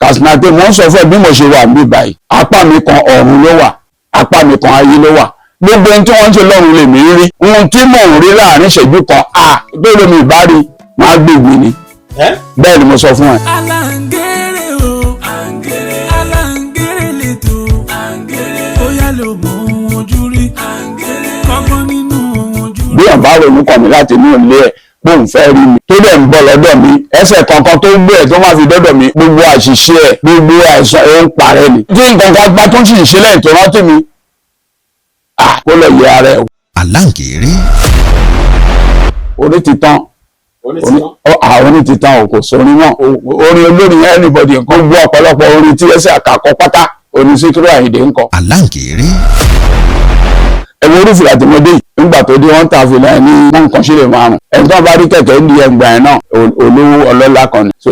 Katsina pé mo ń sọ fún ẹ bí mo ṣe wà níbí báyìí, apá mi kan ọ̀run ló wà, apá mi kan ayé ló wà. Gbogbo ohun tí wọ́n ń ṣe lọ́run lèmi ń rí. Ohun tí mò ń rí láàrin ìṣẹ́jú kan, à bẹ́ẹ̀ mi bá rí, máa gbègbè ni. Bẹ́ẹ̀ ni mo sọ fún ẹ. Aláǹgẹ̀rẹ̀ o, aláǹgẹ̀rẹ̀ lẹ́tọ̀, bóyá ló mọ ohun ojú rí, kọ́gbọ́n nínú ohun ojú rí. Bí ọ̀n bá ronú kàn mí láti inú ilé ẹ̀ bóun fẹ́ rí mi, tó dẹ̀ ń bọ̀ lọ́dọ̀ mi, ẹsẹ̀ kankan tó gbé ẹ̀ tó máa fi dọ́dọ̀ mi, gbogbo àṣìṣe ẹ̀, gbogbo àìsàn ẹ̀ ń parẹ́ ni. Tí nǹkan kan bá tún sì ṣe lẹ́yìn tó rántí mi, à kó lọ yẹ ara ẹ̀ wò. Aláǹgẹ̀rẹ̀. Orí ti tán. Àwọn orí ti tán o, kò sórin mọ́. Orin olórin, anybody nǹkan gbọ́, ọ̀pọ̀lọpọ̀ orin tí ẹsẹ̀ àkàkọ pátá orin Síkírù Àyìndé ń kọ. Aláǹgẹ̀rẹ̀. Ẹ̀wọ̀n orúfìlà tí mo dé yìí, nígbà tó dé, wọ́n ń ta fìlà ẹ̀ ní nǹkan sílẹ̀ 5. Ẹni tó bá rí kẹ̀kẹ́ ní ẹgbàá ẹ̀ náà, olówó ọlọ́lá kan ni. So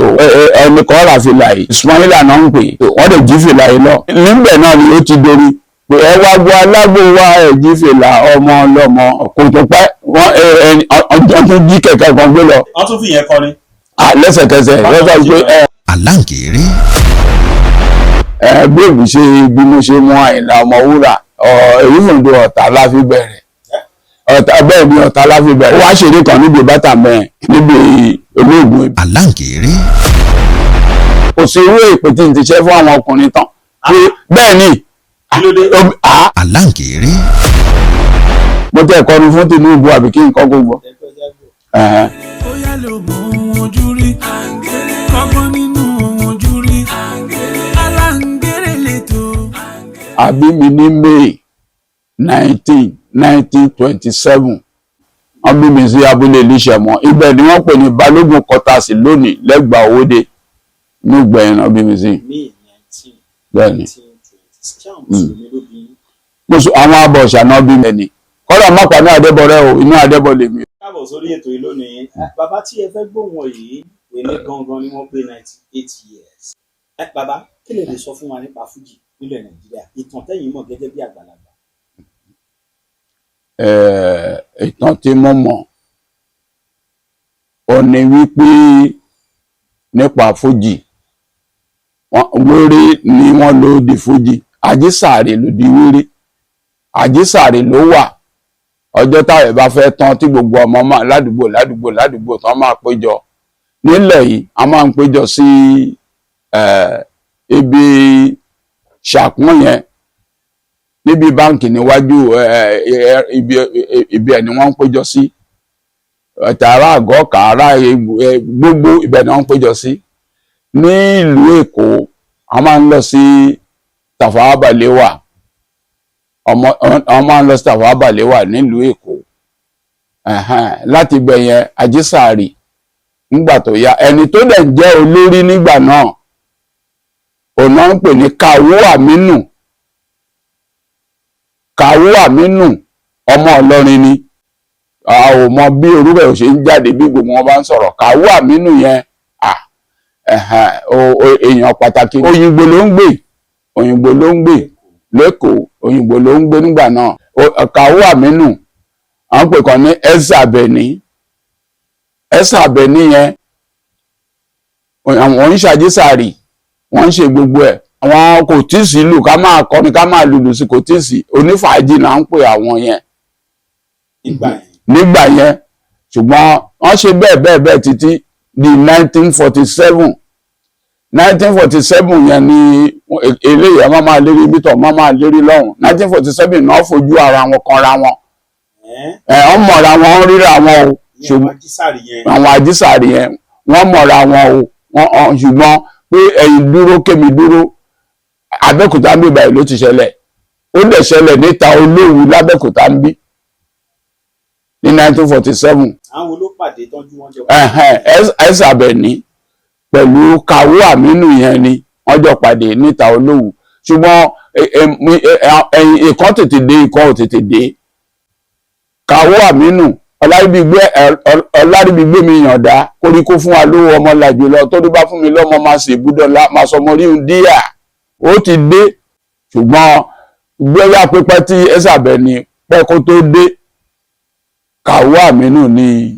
ẹni kan ra fìlà yìí, Ismaila náà ń pè é, wọ́n lè jí fìlà yìí lọ. Níbẹ̀ náà ni ó ti dorí pé ẹ wá gbọ́ alágbó wá ẹ̀ jí fìlà ọmọ ọlọ́mọ. Kò tó pẹ́, wọ́n ẹ ẹ ọjọ́ tó jí kẹ̀kẹ́ kan gbé lọ. Wọ́n tún fi yẹn kọrin. À, lẹ́sẹ̀kẹsẹ̀ lọ́sọ̀ pé ẹ Aláǹgẹ̀rẹ̀. Ẹ bí èmi ṣe bí mo ṣe mú Àyìnlá Ọmọwúrà, èyí fún ìdó ọ̀tá la fi bẹ̀rẹ̀ ọ̀tá. Bẹ́ẹ̀ ni, ọ̀tá la fi bẹ̀rẹ̀. Ó wá ṣeré kan níbi bàtà mẹ́rin níbi olóògùn ibi. Aláǹgẹ̀rẹ̀. Kò sí irú èpè tí n ti ṣe fún àwọn ọkùnrin tán pé bẹ́ẹ̀ ni. Kí ló dé? Aláǹgẹ̀rẹ̀. Mo tẹ́ kọrin fún Tinubu àbí kí n kọ́ gbogbo. Ẹ̀hẹ́n. Bóyá ló mọ ohun ojú rí, kọ́gbọ́n nínú ohun ojú rí. Aláǹgẹ̀rẹ̀ lẹ́tọ̀. Àbí mi ní May 19, 1927. Wọ́n bí mi sí abúlé Iléṣẹ̀mọ́, ibẹ̀ ni wọ́n pè ní Balógun Kọtasì lónìí, lẹ́gbàá Owódé nígbẹ̀yìn náà bí mi sí. May 19 Bẹ́ẹ̀ ni. 1920. Ṣé àwọn mùsùlùmí ló bí yín? Àwọn abọ̀ṣà náà bí mi ní kọ́lọ̀ mọ́pàá ní Adébọ̀rẹ́ o, inú Adébọ̀ lèmi. Káàbọ̀ sórí ètò yìí lónìí. Bàbá tí ẹ fẹ́ gbóhùn wọn yìí, èmi gangan ni wọ́n pé 98 years. Ẹ bàbá, kí lè sọ fún wa nípa fújì nílẹ̀ Nàìjíríà, ìtàn tẹ́yìn mọ̀ gẹ́gẹ́ bí àgbàlagbà? Ìtàn tí mo mọ̀ ó ní wípé nípa fújì, wéré ni wọ́n lò di fújì, àjísàrè ló di wéré, àjísàrè ló wà. Ọjọ́ táwọn bá fẹ́ tán tí gbogbo ọmọ máa ládùúgbò ládùúgbò ládùúgbò tán máa péjọ nílẹ̀ yìí, a máa ń péjọ sí ibi ṣàpọ́n yẹn, níbi báǹkì níwájú ibi ẹ̀ ni wọ́n ń péjọ sí. Tààrà àgọ́ kàárà, gbogbo ibẹ̀ ni wọ́n ń péjọ sí. Ní ìlú Èkó, a máa ń lọ sí Tafawa Balewa, ọmọ wọ́n máa ń lọ sí Tafawa Balewa nílùú Èkó. Láti ibẹ̀ yẹn, Àjísàárì. Nígbà tó yá, ẹni tó dẹ̀ jẹ́ olórí nígbà náà, òun náà ń pè ní Kawu Aminu. Kawu Aminu, ọmọ Ìlọrin ni. A ò mọ bí orúkọ ẹ̀ ṣe ń jáde bí gbogbo wọn bá ń sọ̀rọ̀ Kawu Aminu yẹn. Èèyàn pàtàkì. Òyìnbó ló ń gbé, Òyìnbó ló ń gbé lẹ́kọ̀ọ́, Òyìnbó ló ń gbé nígbà náà. Kawu Aminu, à ń pè kàn ní Ẹ̀sà Abẹ́ní. Ẹ̀sà Abẹ́ní yẹn, àwọn oníṣàjísàrì, wọ́n ń ṣe gbogbo ẹ̀. Àwọn kò tí ì sí lù ká máa kọrin, ká máa lùlù sí, kò tí ì sí. Onífàájì là ń pè àwọn yẹn Nígbà yẹn. Nígbà yẹn. Ṣùgbọ́n wọ́n ṣe bẹ́ẹ̀ bẹ́ẹ̀ bẹ́ẹ̀ títí di 1947. 1947 yẹn ni eléyìí ọmọ máa lérí mítọ̀, ọmọ máa lérí lọ́hùn. 1947 náà fojú ara wọn kanra wọn. Ẹ́. Ẹ̀, wọ́n mọ̀ra wọn, wọ́n ríra wọn o. Ìyẹn ṣùgbọ́n àwọn ajísàrì yẹn. Àwọn àjísàrì yẹn, wọ́n mọ̀ra wọn o. Wọ́n ṣùgbọ́n pé ẹ̀yin dúró, kémi dúró. Abẹ́òkúta ń bí báyìí ló ti ṣẹlẹ̀. Ó dẹ̀ ṣẹlẹ̀ níta Olówu lábẹ́òkúta ń bí ní 1947. Àwọn wo ló pàdé tọ́jú wọn jọ? Ẹ̀sà Abẹ́ní pẹ̀lú Kawu Aminu yẹn ni wọ́n jọ pàdé níta Olówu. Ṣùgbọ́n ẹ̀yìn ìkan tètè dé, ìkan ò tètè dé. Kawu Aminu, Ọláríbigbé mi yànda koríko fún wa lówó ọmọ làjù lọ tó bá fún mi lọ́mọ, máa sì búdọ̀lá máa sọmọ ríhun díà. Ó ti dé, ṣùgbọ́n gbéyà pípẹ́ tí Ẹ̀sà Abẹ́ní pẹ́ kó tó dé, Kawu Aminu ni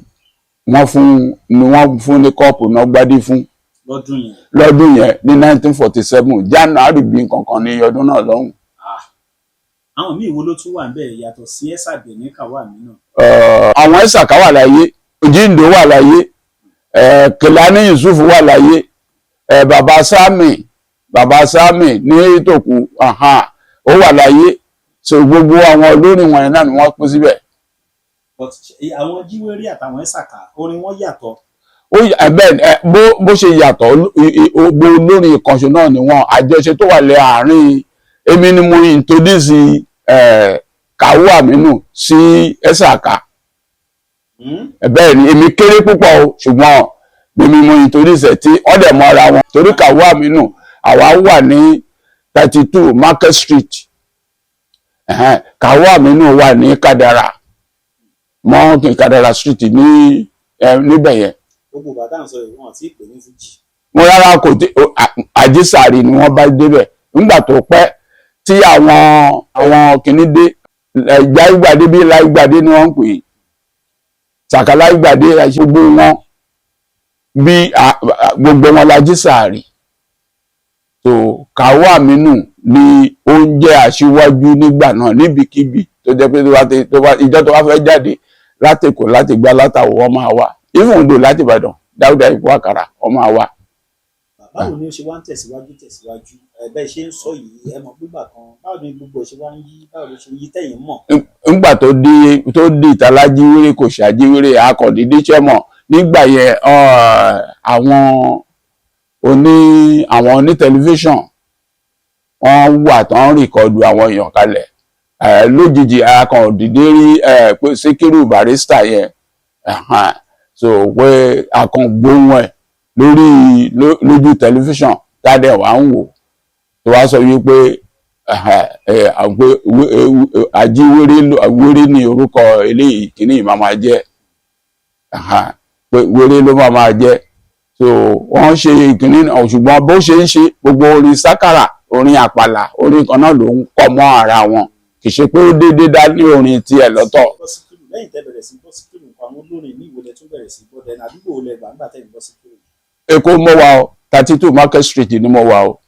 wọ́n fún ní kọ́ọ̀pù náà gbádìí fún. Lọ́dún Lọ́dún yẹn? Lọ́dún yẹn ní 1947, January bí nǹkan ní ọdún náà lọ́hùn. Àwọn míì wo ló tún wà níbẹ̀ yàtọ̀ sí Ẹ̀sà Bẹ̀ní Kàwá mi náà? Àwọn Ẹ̀sàká wà láyé, Òjíǹdó wà láyé, Kìlání Yusuf wà láyé, Bàbá Sami, Bàbá Sami ní Ìtòkù, ó wà láyé. So gbogbo àwọn olórin wọ̀nyẹn náà ni wọ́n pín síbẹ̀. But àwọn Jíwèrè àtàwọn Ẹ̀sàká, orin wọn yàtọ̀. Ó bẹ́ẹ̀ bó ṣe yàtọ̀, gbogbo olórin ìkànṣó náà ni wọ́n. Àjọṣe tó wà lẹ́ àárín èmi ni mo introduce Kàwú Àmínú sí Ẹ̀sàká. Bẹ́ẹ̀ ni, èmi kéré púpọ̀ o, ṣùgbọ́n èmi mo introduce ẹ̀ tí wọ́n dẹ̀ mọ́ra wọn, torí Kàwú Àmínú, àwa wà ní 32 Market Street. Kàwú Àmínú wà ní Kádàrà mọ́ Kádàrà Street ní níbẹ̀ yẹn. Gbogbo bàtà ń sọ yìí, wọn àti ìpè ní fújì? Mo rárá, kò tí Àjísàrí ni wọ́n bá débẹ̀. Nígbà tó pẹ́ tí àwọn kìíní dé, Jáìgbàdé bí Láìgbàdé ni wọ́n ń pè é, Sàkà Láìgbàdé, gbogbo wọn bí gbogbo wọn l'Ajísàrí. So Kàwú Àmínú ni ó ń jẹ́ aṣíwájú nígbà náà. Níbikíbi tó jẹ́ pé tó bá ìjọ tó bá fẹ́ jáde láti Èkó, láti gbá látàwọ̀, wọ́n máa wá ìfúndò láti Ìbàdàn, Dáúdà Ikú Àkàrà, wọ́n máa wá. Báwo ni ó ṣe wá ń tẹ̀síwájú ẹ bẹ́ẹ̀ ṣe ń sọ yìí? Ẹ mọ̀ gbígbà kan, báwo ni gbogbo ẹ̀ ṣe wá ń yí, báwo ló ṣe ń yí tẹ̀yìn mọ̀? Ńgbà tó di ìtàlájíwèrè, kò ṣàjíwèrè akọ̀dídé sẹ́mọ̀ nígbà yẹn. Àwọn oní tẹlifíṣàn wọ́n wà tó ń record àwọn èèyàn kalẹ̀. Lójijì akọ̀dídé rí pé Síkírù Barrister yẹn, so pé akọ̀gbóhùn ẹ̀ lórí lójú tẹlifíṣàn tádẹ̀ wà ń wò, tó wá sọ wípé pé ajíwèrè wéré ní orúkọ eléyìí kìíní máa máa jẹ́, pé wéré ló máa máa jẹ́. So wọ́n ṣe ìkíní náà, ṣùgbọ́n bó ṣe ń ṣe gbogbo orin sákàrà, orin àpàlà, orin kan náà ló ń kọ́ mọ́ ara wọn. Kì í ṣe pé ó déédéé dá ní orin tiẹ̀ lọ́tọ̀. Bọ́ Síkírù, lẹ́yìn tẹ́ bẹ̀rẹ̀ sí bọ́ Síkírù nǹkan, àwọn olórin ní ìwòlẹ̀ tún bẹ̀rẹ̀ sí bọ́ dẹ́nu àdúgbò olè gbà ńgbà tẹ́ ń bọ́ Síkírù? Èkó mo wà o. 32 Market Street ni mo wà o,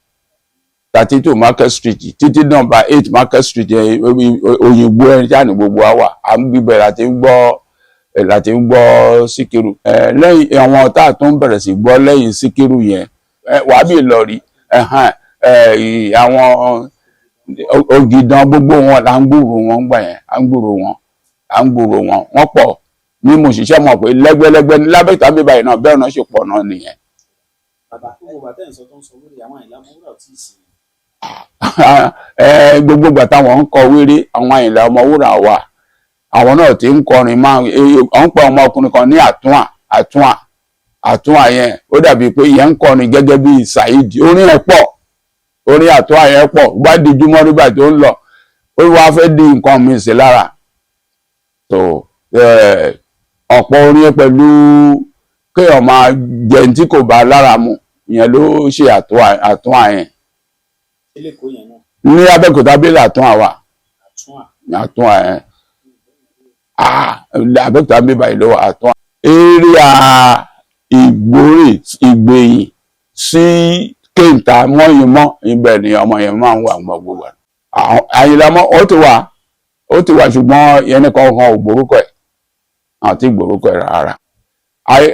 32 Market Street títí number 8 Market Street, Òyìnbó ẹni tí a ní gbogbo wa wà à ń gbígbẹ láti ń gbọ́ Síkírù. Lẹ́yìn àwọn tá a tún bẹ̀rẹ̀ sí gbọ́ lẹ́yìn Síkírù yẹn, Wàábì Ìlọrí, àwọn Ògìdàn, gbogbo wọn là ń gbúrò wọn gbà yẹn. À ń gbúrò wọn, à ń gbúrò wọn, wọ́n pọ̀ ní mo ṣiṣẹ́ mọ̀ pé lẹ́gbẹ́lẹ́gbẹ́ ní lábẹ́ta bíbá yìí náà, bẹ́ẹ̀ náà ṣe pọ̀ náà nìyẹn. Bàbá, gbogbo bàtẹ́ ń sọ tó ń sọ lórí àwọn Àyìnlá Ọmọwúrà ò tí ì sí? Gbogbo ìgbà táwọn ń kọ wéré, àwọn Àyìnlá Ọmọwúrà wà, àwọn náà ti ń kọrin. Máa ń pẹ ọmọkùnrin kan ní Àtúnà, Àtúnà, Àtúnà yẹn, ó dàbí pé ìyẹn ń kọrin gẹ́gẹ́ bí Saheed. Orin ẹ̀ pọ̀, orin Àtúnà yẹn pọ̀. Gbádìjúmọ́ nígbà tó ń lọ, ó wá fẹ́ di nǹkan mi sí lára. So ọ̀pọ̀ orin yẹn pẹ̀lú kéèyàn máa jẹun tí kò bá lára mu, ìyẹn ló ṣe Àtúnà yẹn. Eléko yẹn náà? Ní Abẹ́òkúta bí l'Àtúnà wà. Àtúnà. Àtúnà yẹn, ah, Abẹ́òkúta bí báyìí ló wà, Àtúnà. Area Ìgbórè, Ìgbèyìn sí Kéńtà mọ́yìnmọ́, ibẹ̀ ni ọmọ yẹn máa ń wà gbogbo wa. Àyìnlá mọ́, ó ti wà, ṣùgbọ́n yẹn ní kankan ò gbórúkọ ẹ̀, àti gbórúkọ ẹ̀ rárá.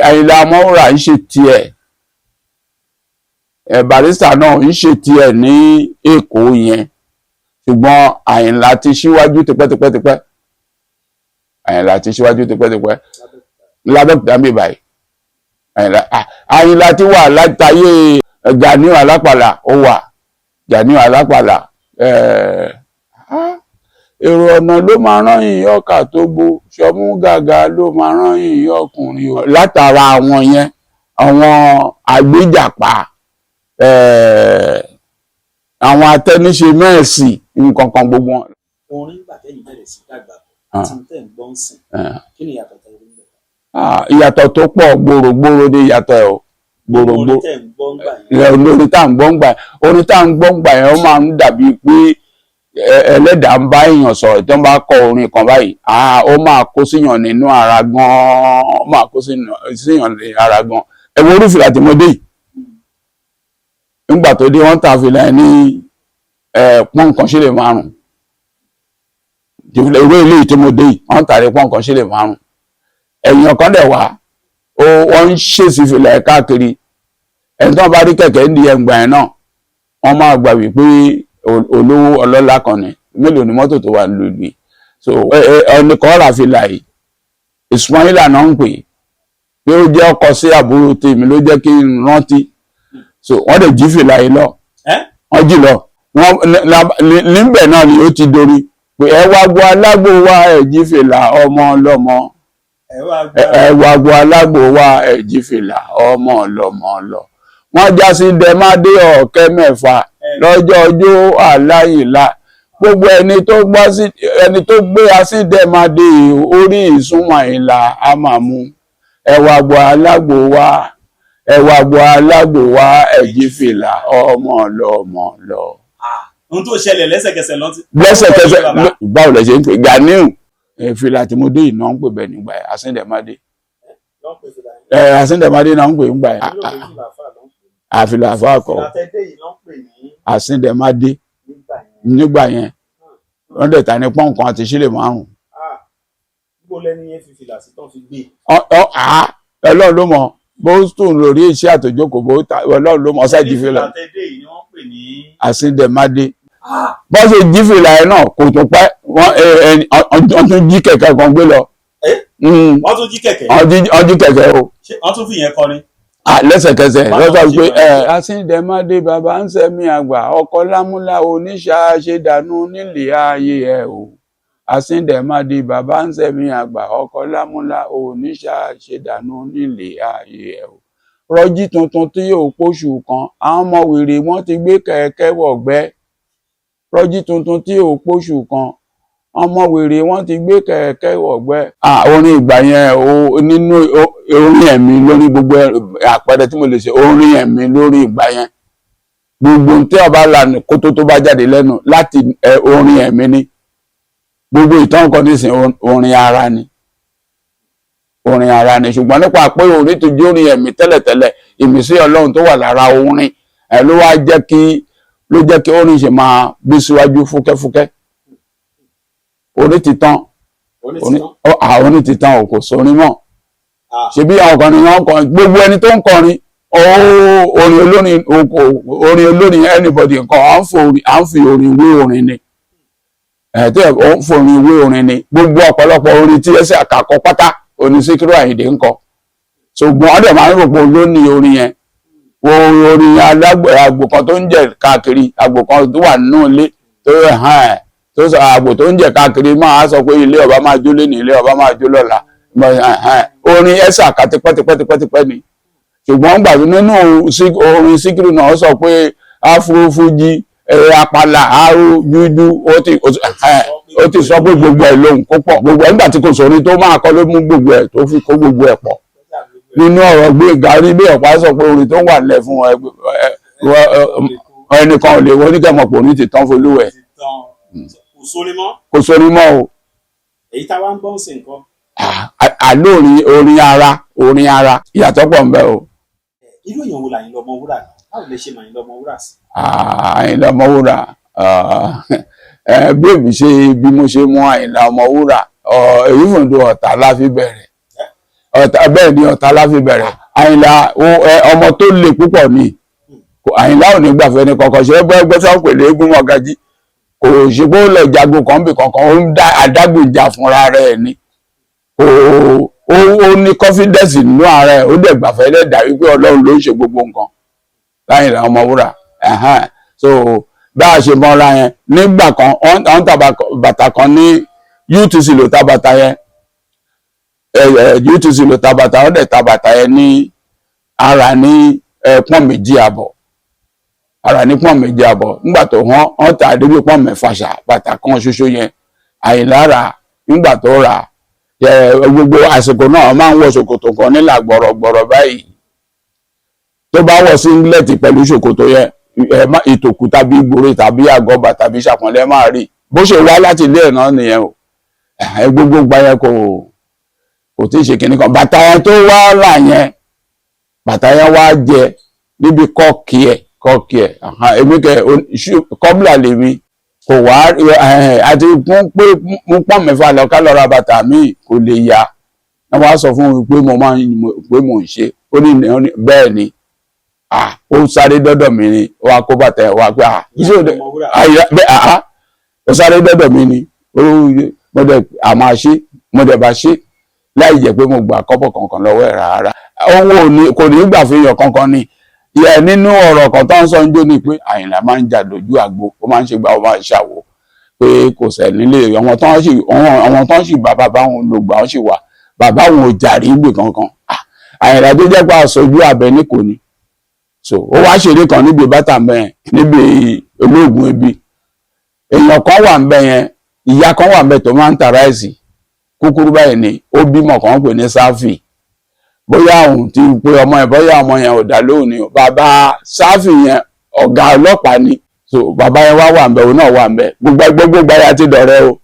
Àyìnlá Ọmọwúrà ń ṣe tiẹ̀ ẹ̀, Barrister náà ń ṣe tiẹ̀ ní Èkó yẹn, ṣùgbọ́n Àyìnlá ti ṣíwájú tipẹ́tipẹ́tipẹ́. Àyìnlá ti ṣíwájú tipẹ́tipẹ́ lábẹ́òkúta mi báyìí. Àyìnlá ti wà látàyè Ganiu Alápàlà, ó wà Ganiu Alápàlà. Èrò ọ̀nà ló máa rán yìnyín ọkà tó gbó ṣọmú gàgà ló máa rán yìnyín ọkùnrin o. Látara àwọn yẹn, àwọn àgbéjàpá, àwọn atẹniṣe mẹ́ẹ̀sì, nǹkan kan, gbogbo wọn. Orin nígbà tẹ́yìn bẹ̀rẹ̀ sí dàgbà bọ̀ tí tẹ́ ń gbọ́ ń sìn, kí ni ìyàtọ̀ tẹ́ rí ń bẹ̀? Ìyàtọ̀ tó pọ̀ gbòrògbòrò ní ìyàtọ̀ ẹ̀ o, gbòrògbò. Orin tẹ́ ń gbọ́ ń gbà yẹn? Orin tá à ń gbọ́ ń gbà, orin tá à ń gbọ́ ń gbà yẹn, ó máa ń dàbí pé ẹlẹ́dàá ń bá èèyàn sọ̀rọ̀. Tí wọ́n bá kọ orin kan báyìí, ó máa kó síyàn nínú ara gan-an, ó máa kó síyàn ní ara gan-an. Ẹ wo orúfìlà tí mo dé yìí. Nígbà tó dé, wọ́n ta fìlà yẹn ní pọ́n kan sílẹ̀ 5. Ìwé ilé tí mo dé yìí, wọ́n tà ní pọ́n kan sílẹ̀ 5. Ẹ̀yìn kan dẹ̀ wá, ó wọ́n ń ṣèṣì fìlà ẹ̀ káàkiri. Ẹni tó bá rí kẹ̀kẹ́ ní ẹgbà ẹ̀ náà, wọ́n máa gbà wípé olówó ọlọ́lá kan ni. Mélòó ni mọ́tò tó wà lórí? So ẹnì kan rà fìlà yìí, Ismaila náà ń pè pé ó jẹ́ ọkọ sí àbúrò tèmi, ló jẹ́ kí n rántí. So wọ́n dẹ̀ jí fìlà yìí lọ. Wọ́n jí lọ. Wọ́n níbẹ̀ náà ni ó ti dorí pé ẹ wá gbọ́ alágbó wa, ẹ̀ jí fìlà ọmọ ọlọ́mọ. Ẹ wá gbọ́ alágbó wa, ẹ̀ jí fìlà ọmọ ọlọ́mọ lọ. Wọ́n já sí dẹ́mádé 40,000 lọ́jọ́ ọjọ́ aláìlá. Gbogbo ẹni tó gbọ́ sí, ẹni tó gbé asídẹ́mádé orí ìsúnmọ́ ìlà a máa mú. Ẹ wá gbọ́ alágbó wa, ẹ wá gbọ́ alágbó wa, ẹ jí fìlà ọmọ ọlọ́mọ lọ. Ohun tó ṣẹlẹ̀ lẹ́sẹ̀kẹsẹ̀ lọ́n ti. Lẹ́sẹ̀kẹsẹ̀. Báwo lẹ ṣe ń pè Ganiu? Fìlà tí mo dé yìí náà ń pè bẹ́ẹ̀ nígbà yẹn, asíndẹ̀mádé. Asíndẹ̀mádé náà ń pè nígbà yẹn. Àfìlà àfáàkọ asíndẹ̀mádé nígbà yẹn, wọ́n dẹ̀ ta ní pọ́n kan àti sílẹ̀ 5. Gbogbo lẹ́ni yẹn fi fìlà sí tán fi gbé. Ọlọ́run ló mọ̀ bó tún lórí iṣẹ́ àtòjókòó bó ta, Ọlọ́run ló mọ̀. Ọ̀sẹ̀ jí fìlà. Fìlà tẹ́ dé yìí ni wọ́n pè ní. Asíndẹ̀mádé. Bọ́n ṣe jí fìlà yẹn náà, kò tún pẹ́, wọ́n tún jí kẹ̀kẹ́ kan gbé lọ. Wọ́n tún jí kẹ̀kẹ́. Wọ́n jí kẹ̀kẹ́ o. Wọ́n tún fi yẹn kọrin. Lẹ́sẹ̀kẹsẹ̀ lọ́sọ̀ pé ẹ asíndẹ̀mádé, bàbá ń sẹ́mi àgbà, ọkọ̀ lámúlá oníṣàṣe dànù nílé ayé ẹ o. Asíndẹ̀mádé, bàbá ń sẹ́mi àgbà, ọkọ̀ lámúlá oníṣàṣe dànù nílé ayé ẹ o. Rọjí tuntun tí yóò póṣù kan, àwọn ọmọ wèrè wọn ti gbé kẹ̀kẹ́ wọ̀gbẹ́. Rọjí tuntun tí yóò póṣù kan, ọmọ wèrè wọn ti gbé kẹ̀kẹ́ wọ̀gbẹ́. Orin ìgbà yẹn o, nínú orin ẹ̀mí lórí gbogbo àpẹẹrẹ tí mo lè ṣe, orin ẹ̀mí lórí ìgbà yẹn, gbogbo tí ọba lànà kótó tó bá jáde lẹ́nu láti orin ẹ̀mí ni. Gbogbo ìtàn kan nísìn, orin ara ni, orin ara ni. Ṣùgbọ́n nípa pé orin tó jẹ́ orin ẹ̀mí tẹ́lẹ̀tẹ́lẹ̀, ìmísí Ọlọ́run tó wà lára orin ẹ̀ ló wá jẹ́ kí ló jẹ́ kí orin ṣe máa gbé síwájú fúkẹ́fúkẹ́. Orin ti tán. Orin ti tán o, kò sórin mọ́. Ṣebí àwọn kan ni wọ́n kọrin. Gbogbo ẹni tó ń kọrin, orin olórin, orin olórin, anybody nǹkan à ń fi orin wé orin ni. Ẹ̀ tí ó ń forin wé orin ni. Gbogbo ọ̀pọ̀lọpọ̀ orin tí ẹsẹ̀ àkàkọ pátá oní Síkírù Àyìndé ń kọ, ṣùgbọ́n ọ̀dẹ̀ máa ń rò pé ló ní orin yẹn. Orin àgbò kan tó ń jẹ káàkiri, àgbò kan tó wà nínú ilé tó hàn ẹ̀ tó sọ, àgbò tó ń jẹ káàkiri máa sọ pé ilé ọba máa jó léni, ilé ọba máa jó lọ́la. Orin ẹsẹ̀ àká tipẹ́tipẹ́tipẹ́ ni. Ṣùgbọ́n gbà nínú orin Síkírù náà sọ pé afrofuji, apala, aró dúdú, ó ti sọ pé gbogbo ẹ̀ lóhùn kó pọ̀. Gbogbo ẹ̀ nígbà tí kò sórin tó máa kọ́, ló mú gbogbo ẹ̀ tó fi kó gbogbo ẹ̀ pọ̀ nínú ọ̀rọ̀ gbé gàrí bí ọ̀pá sọ pé orin tó wà lẹ̀ fún ẹnìkan ò lè wọ́n oníkẹ́mọ̀ pò ní ti tán folúwẹ̀. Kò sórin mọ́. Kò sórin mọ́ o. Èyí táwa ń gbọ́n sí nǹkan. Àlóorin orin ara, orin ara ìyàtọ̀ pọ̀ ń bẹ o. Irú èèyàn wo l'Àyìnlá Ọmọwúrà náà? Báwo lè ṣe mọ Àyìnlá Ọmọwúrà sí? Àyìnlá Ọmọwúrà, bí èmi ṣe, bí mo ṣe mú Àyìnlá Ọmọwúrà, èyí fòǹdó ọ̀tá la fi bẹ̀rẹ̀. Ọ̀tá, bẹ́ẹ̀ ni, ọ̀tá la fi bẹ̀rẹ̀. Àyìnlá ọmọ tó le púpọ̀ ni. Àyìnlá ò ní gbàfẹ́ ní kankan ṣe é gbẹ́ sọ pèlè eégún mọ́gájí. Kò ṣe pé ó lọ jagun kan bì kankan, ó ń dá adágúnjà fúnra rẹ̀ ni. Kò ó ní confidence nínú ara ẹ̀, ó dẹ̀ gbàfẹ́ lẹ́dà wípé Ọlọ́run ló ń ṣe gbogbo nǹkan. Láyìnlá Ọmọwúrà, so bá a ṣe mọ́ra yẹn, nígbà kan wọ́n ta bàtà kan ní UTC, ló ta bàtà yẹn. UTC ló ta bàtà, wọ́n dẹ̀ ta bàtà yẹn ní ara ní pọ́n 2.5, ara ní pọ́n 2.5. Nígbà tó wọ́n wọ́n ta débi pọ́n 6 ṣá, bàtà kan ṣoṣo yẹn. Àyìnlá rà. Nígbà tó rà, gbogbo àsìkò náà máa ń wọ ṣòkòtò kan nílà gbọ̀rọ̀gbọ̀rọ̀ báyìí. Tó bá wọ singlet pẹ̀lú ṣòkòtò yẹn, ìtòkù tàbí ìgboro tàbí àgọ́bà tàbí ṣàpọ̀nlẹ̀ máa rí bó ṣe wá láti ilé ẹ̀ náà nìyẹn o. Gbogbo gba yẹn kò tí ì ṣe kinní kan. Bàtà yẹn tó wá rà yẹn, bàtà yẹn wá jẹ níbi kọ́ọ̀kì ẹ̀. Kọ́ọ̀kì ẹ̀, èmi kẹ kọ́bùlà lèmi kò wá àti fún pé mo pọ́n mẹ́fà lọ ká lọ ra bàtà mi kò lè yá. Wọ́n wá sọ fún mi pé mo máa ń pé mo ń ṣe. Ó ní bẹ́ẹ̀ ni, ó sáré dọ́dọ̀ mi ni, ó wá kó bàtà ẹ̀ wá pé iṣẹ́ òde bẹ́ẹ̀, ó sáré dọ́dọ̀ mi ni. Mo dẹ̀ àmọ́ ṣe, mo dẹ̀ bá ṣe láì jẹ́ pé mo gbà kọ́bọ̀ kankan lọ́wọ́ ẹ̀ rárá. Òun kò ní gbà fi yàn kankan ni. Yẹ nínú ọ̀rọ̀ kan tó ń sọ ń jó ni pé Àyìnlá máa ń jà lójú àgbo, ó máa ń ṣe gbà, ó máa ń ṣàwò, pé kò sẹ̀ nílé àwọn tó ń sì, àwọn tó ń sì bá bàbá òun lò gbà, ó sì wà bàbá òun ò jàrí níbì kankan. Àyìnlá tó jẹ́ pé aṣojú abẹ ní kò ní. So ó wá ṣeré kan níbi bàtà mẹ́rin níbi olóògùn ebi. Èèyàn kan wà ń bẹ yẹn, ìyá kan wà ń bẹ tó máa ń ta ráìsì kúkúrú báyìí ni. Ó bímọ kan pè ní Sáfì. Bóyá òun ti pe ọmọ yẹn, bóyá ọmọ yẹn ò dá lóhùn ni. Bàbá Sáfì yẹn ọ̀gá ọlọ́pàá ni. So bàbá yẹn wá wà ń bẹ, òun náà wà ń bẹ. Gbogbo gbogbo gbáyà ti dọ̀rẹ́ o.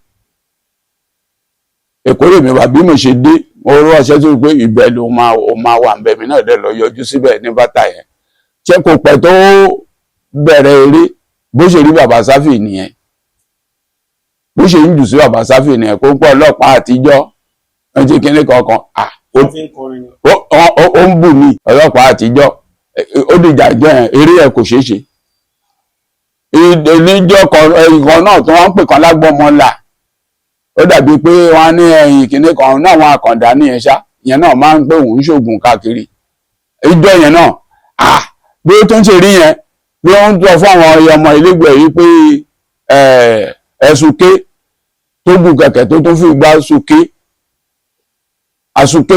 Èkó lèmi wà bí mo ṣe dé, mo rọ ọṣẹ tó pé ibẹ̀ ló máa ó máa wà ń bẹ. Mi náà dẹ̀ lọ yọjú síbẹ̀ ní bàtà yẹn. Ṣé kò pẹ́ tó bẹ̀rẹ̀ eré, bó ṣe rí bàbá Sáfì nìyẹn, bó ṣe ń jù sí bàbá Sáfì nìyẹn, kó ń pọ̀ ọlọ́pàá àtijọ́ wọ́n ti kíní kankan. Ó ń bù mí ọlọ́pàá àtijọ́. Ó dìjà ìjọ yẹn, eré ẹ̀ kò ṣeé ṣe. Níjọ́ kan náà tí wọ́n ń pè kan lágbọ́mọlà, ó dàbí pé wọ́n á ní ẹ̀yìn kíní kan náà, wọn àkàndá nìyẹn ṣá. Ìyẹn náà máa ń pè òun ṣoògùn káàkiri. Ìjọ yẹn náà, bí ó tún ṣe rí yẹn ló ń sọ fún àwọn ọmọ ilégbèé yìí pé ẹ̀sùn ké tó gùn kẹ̀kẹ́ tó tún fi gbá súnké àsùnké,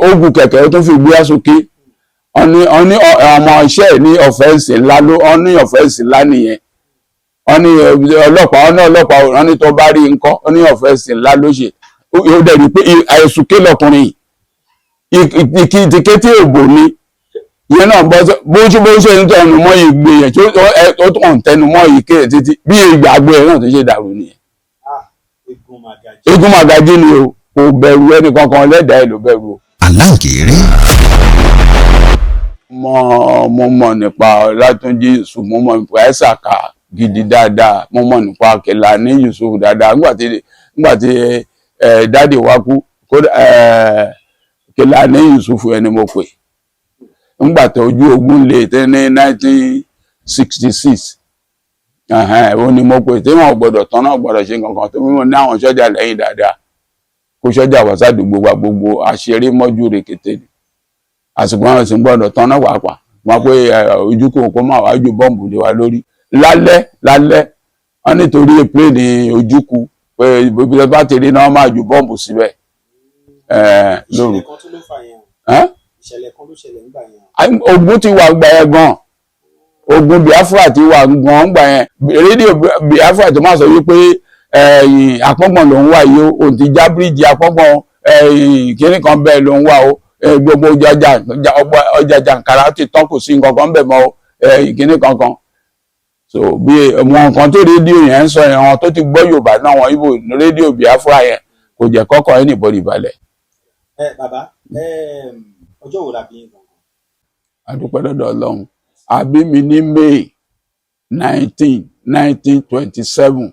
ó gùn kẹ̀kẹ́ ó tún fi gbé àsùnké. Ọní ọmọ iṣẹ́ ní offence ńlá ló, ọní offence ńlá nìyẹn. Ọní ọlọ́pàá, ọní ọlọ́pàá, ọní tó bá rí nǹkan, ọní offence ńlá ló ṣe. Ó dẹ̀ rí pé àìsùnké lọkùnrin ìkìtìkétí òbò ni ìyẹn náà. Bọ́ bó ṣe ń tẹnu mọ́ ìgbé yẹn tó ń tẹnu mọ́ ìké títí bí ìgbàgbé ẹ̀ náà tó ṣe dàrú nìyẹn. Eégún màgàjí ni o, kò bẹ̀rù ẹnì kankan, lẹ́dàá ẹ̀ ló bẹ̀rù o. Aláǹgẹ̀rẹ̀. Mo mọ̀ nípa Ọlátúnjí Yusuf, mo mọ̀ nípa Ẹ̀sàkà gidi dáadáa, mo mọ̀ nípa Kẹ̀lání Yusuf dáadáa. Nígbà tí dáàdì wa kú, Kẹ̀lání Yusuf ẹni mo pè nígbà tó ojú ogun lè tẹ́ ní 1966, ó ní mo pè tí wọn gbọ́dọ̀ tán náà gbọ́dọ̀ ṣe nǹkan tó mímọ ní àwọn sọ́jà lẹ́yìn dáadáa, kó sọ́jà wá sádùúgbò wa, gbogbo àṣeré mọ́jú rèkété ni. Àsìkò àwọn sì ń gbọ́dọ̀ tán náà pàápàá wọn pé ojúkò kó máa wá ju bọ́ǹbù lé wa lórí lálẹ́ lálẹ́. Wọn nítorí pléènì ojúkù pé ibi bá ti rí náà máa ju bọ́ǹbù síbẹ̀ lóru. Ìṣẹ̀lẹ̀ kan ló ṣẹlẹ̀ nígbà yẹn. Ogun ti wà gbà yẹn gan, ogun Biafra ti wà gan gbà yẹn. Rédíò Biafra tó máa sọ wípé Àpọ́ngbọ̀n ló ń wà yìí o, òun ti já bíríìjì Àpọ́ngbọ̀n, kíní kan bẹ́ẹ̀ ló ń wà o, gbogbo ọjà jàǹkàrà ti tán, kò sí nǹkan kan bẹ̀ mọ́ o, kíní kankan. So bí wọn nǹkan tó rédíò yẹn ń sọ yẹn, wọn tó ti gbọ́ Yorùbá náà, wọn Ìgbò, rédíò Biafra yẹn kò jẹ́ kọ́kọ́ anybody balẹ̀. Ẹ bàbá, ọjọ́ wo la bí yín gangan? A dúpẹ́ lọ́dọ̀ Ọlọ́run. A bí mi ní May 19, 1927.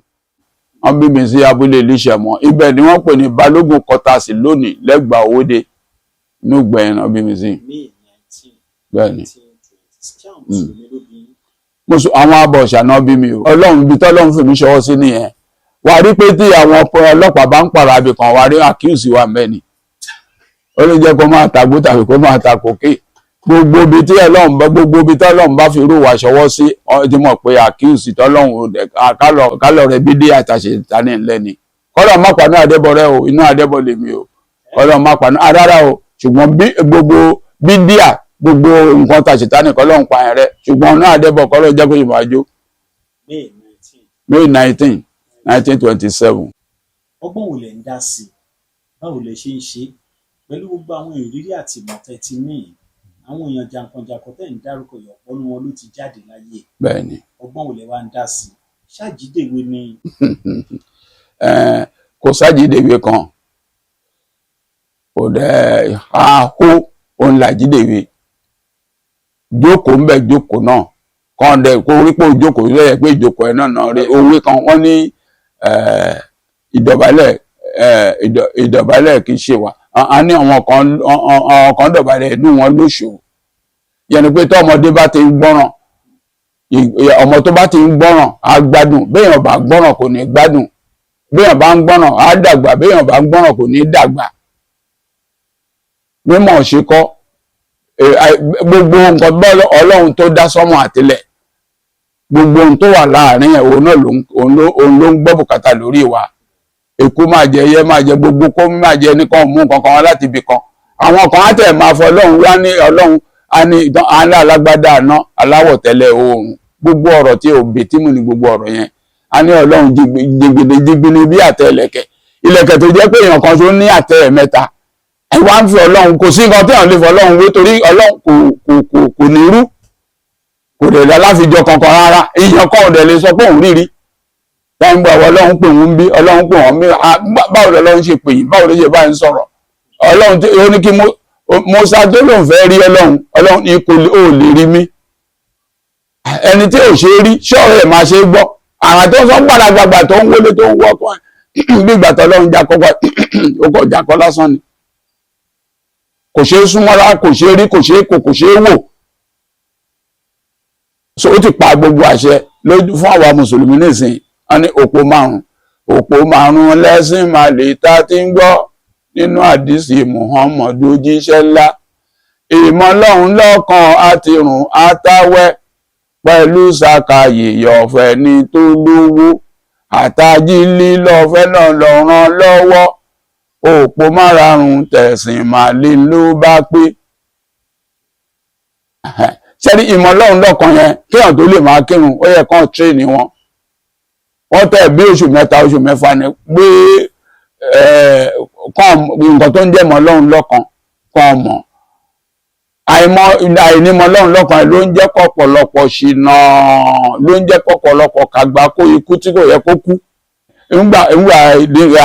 Wọ́n bí mi sí abúlé Iléṣẹ̀mọ́, ibẹ̀ ni wọ́n pè ní Balógun Quarters lónìí, lẹ́gbàá Owódé, inú gbẹ̀yìn náà bí mi sí. May 19 Bẹ́ẹ̀ ni. 1920. Ṣé àwọn mùsùlùmí ló bí yín? Àwọn abọ̀ṣà náà bí mi o. Ọlọ́run, ibi tọ́lọ́run fi mi ṣọwọ́ sí nìyẹn. Wà á rí pé tí àwọn ọlọ́pàá bá ń pààrọ̀ abì kan, wà á rí àkíyèsí wa mẹ́ni, ó lè jẹ́ kó máa tagbó tàbí kó máa ta kòkè. Gbogbo ibi tí Ọlọ́run bá fi irú wa ṣọwọ́ sí, ọ ti mọ̀ pé àkíyèsí tọ́lọ́run ò dẹ̀ kálọ̀ rẹ̀ bí dé àtàṣe ìtàní ńlẹ́ ni. Kọ́lọ̀ má paná Adébọ̀rẹ́ o, inú Adébọ̀ lèmi o, kọ́lọ̀ má paná rárá o. Ṣùgbọ́n bí gbogbo bídíà, gbogbo nǹkan tàṣetánì, kọ́lọ̀ ń pa ẹ̀ rẹ, ṣùgbọ́n inú Adébọ̀ kọ́lọ̀ jẹ́ kó yìnbọn àjò. May 19 May 19, 1927. Ọgbọ́n wo lẹ̀ ń dá sí i? Báwo lẹ ṣe ń ṣe pẹ̀lú gbogbo àwọn ìrírí àti ìmọ̀ tẹ́ ti ní yìí? Àwọn èèyàn jàǹkànjàǹkàn tẹ́ ń dárúkọ yìí, ọ̀pọ̀ nínú wọn ló ti jáde láyé. Bẹ́ẹ̀ ni. Ọgbọ́n wo lẹ wá ń dá sí i? Ṣáàjídèwe ni? Kò sájídèwe kan, kò dẹ̀ àhó òun làjídèwe. Jókòó ń bẹ̀, jókòó náà. Kàn dẹ̀ kó rí pé ìjókòó lẹ́yìn pé ìjókòó ẹ̀ náà náà rí òwe kan wọ́n ní ìdọ̀bálẹ̀, ìdọ̀bálẹ̀ kì í ṣe wà á ní àwọn kan dọ̀bálẹ̀, inú wọn lóṣù yẹn ni pé tọ́mọdé bá ti ń gbọ́ràn, ọmọ tó bá ti ń gbọ́ràn á gbádùn. Béèyàn bá gbọ́ràn, kò ní gbádùn. Béèyàn bá ń gbọ́ràn, á dàgbà. Béèyàn bá ń gbọ́ràn, kò ní dàgbà. Mímọ̀ ṣe kọ́ gbogbo nǹkan bọ́ Ọlọ́run tó dá sọ́mọ̀ àtilẹ̀, gbogbo ohun tó wà láàrin ẹ̀, òun náà ló ń gbọ́ bùkátà lórí wa. Èkó máa jẹ, ẹyẹ máa jẹ, gbogbo kó máa jẹ, nìkan mú nǹkan kan wá láti ibì kan. Àwọn kan á tẹ̀ máa fọ Ọlọ́run wá ní Ọlọ́run á ní ìtàn á ní alágbádá àná aláwọ̀ tẹ́lẹ̀ oòrùn. Gbogbo ọ̀rọ̀ tí ò bè tí mú ni gbogbo ọ̀rọ̀ yẹn. Á ní Ọlọ́run jìgbìnì jìgbìnì bí àtẹ ìlẹ̀kẹ̀, ìlẹ̀kẹ̀ tó jẹ́ pé èèyàn kan tó ní àtẹ ẹ̀ mẹ́ta. Ẹ wá ń fi Ọlọ́run, kò sí nǹkan tí èèyàn lè fọ Ọlọ́run wé, torí Ọlọ́run kò ní irú, kò dẹ̀ dá láfijọ́ kankan rárá. Èèyàn kan ò dẹ̀ lè sọ pé òun rírí wọ́n ń gbọ́ àwọn Ọlọ́run pè wọ́n bí Ọlọ́run pè wọ́n bí. Báwo lọ́lọ́run ṣe pè yín? Báwo ló ṣe bá ń sọ̀rọ̀? Ọlọ́run tí ó ní kí Mùsá tó lòun fẹ́ rí Ọlọ́run, Ọlọ́run ní kò ò lè rí mi. Ẹni tí ò ṣe é rí, ṣọ́ọ̀rọ̀ ẹ̀ máa ṣe é gbọ́? Àwọn tó ń sọ gbàdàgbàgbà tó ń wọlé, tó ń wọ́kọ́ bí ìgbà tó Ọlọ́run jakọ́, ó kọ̀ jakọ́ lásán ni. Kò ṣe é súnmọ́ rárá, kò ṣe é rí, kò ṣe é kò ṣe é wò. So ó ti pa gbogbo àṣẹ lójú fún àwa mùsùlùmí nísìnyí. Wọ́n ní òpó márùn, òpó márùn lẹ́sìn màlè tá a ti ń gbọ́ nínú àdìsí Muhammadu jíṣẹ́ ńlá: ìmọ̀ Ọlọ́run lọ́kan àti rùn àtàwẹ̀ pẹ̀lú sàkàyè ọ̀fẹ́ ní tó lówó àtàjílí lọ́fẹ́ náà lọ ràn lọ́wọ́. Òpó márààrún tẹ̀sìn màlè ló bá pé. Ṣẹ́rí ìmọ̀ Ọlọ́run lọ́kan yẹn, kéèyàn tó lè máa kírun, ó yẹ kán train wọn. Wọ́n tẹ̀ bí oṣù 3, oṣù 6 ni pé kán nǹkan tó ń jẹ́ mọ́ Ọlọ́run lọ́kan kán mọ̀. Àìmọ̀, àìnímọ̀ Ọlọ́run lọ́kan ló ń jẹ́ kọ́pọ̀lọpọ̀ ṣìnà, ló ń jẹ́ kọ́pọ̀lọpọ̀ kàgbá kó ikú tí kò yẹ kó kú. Ńgbà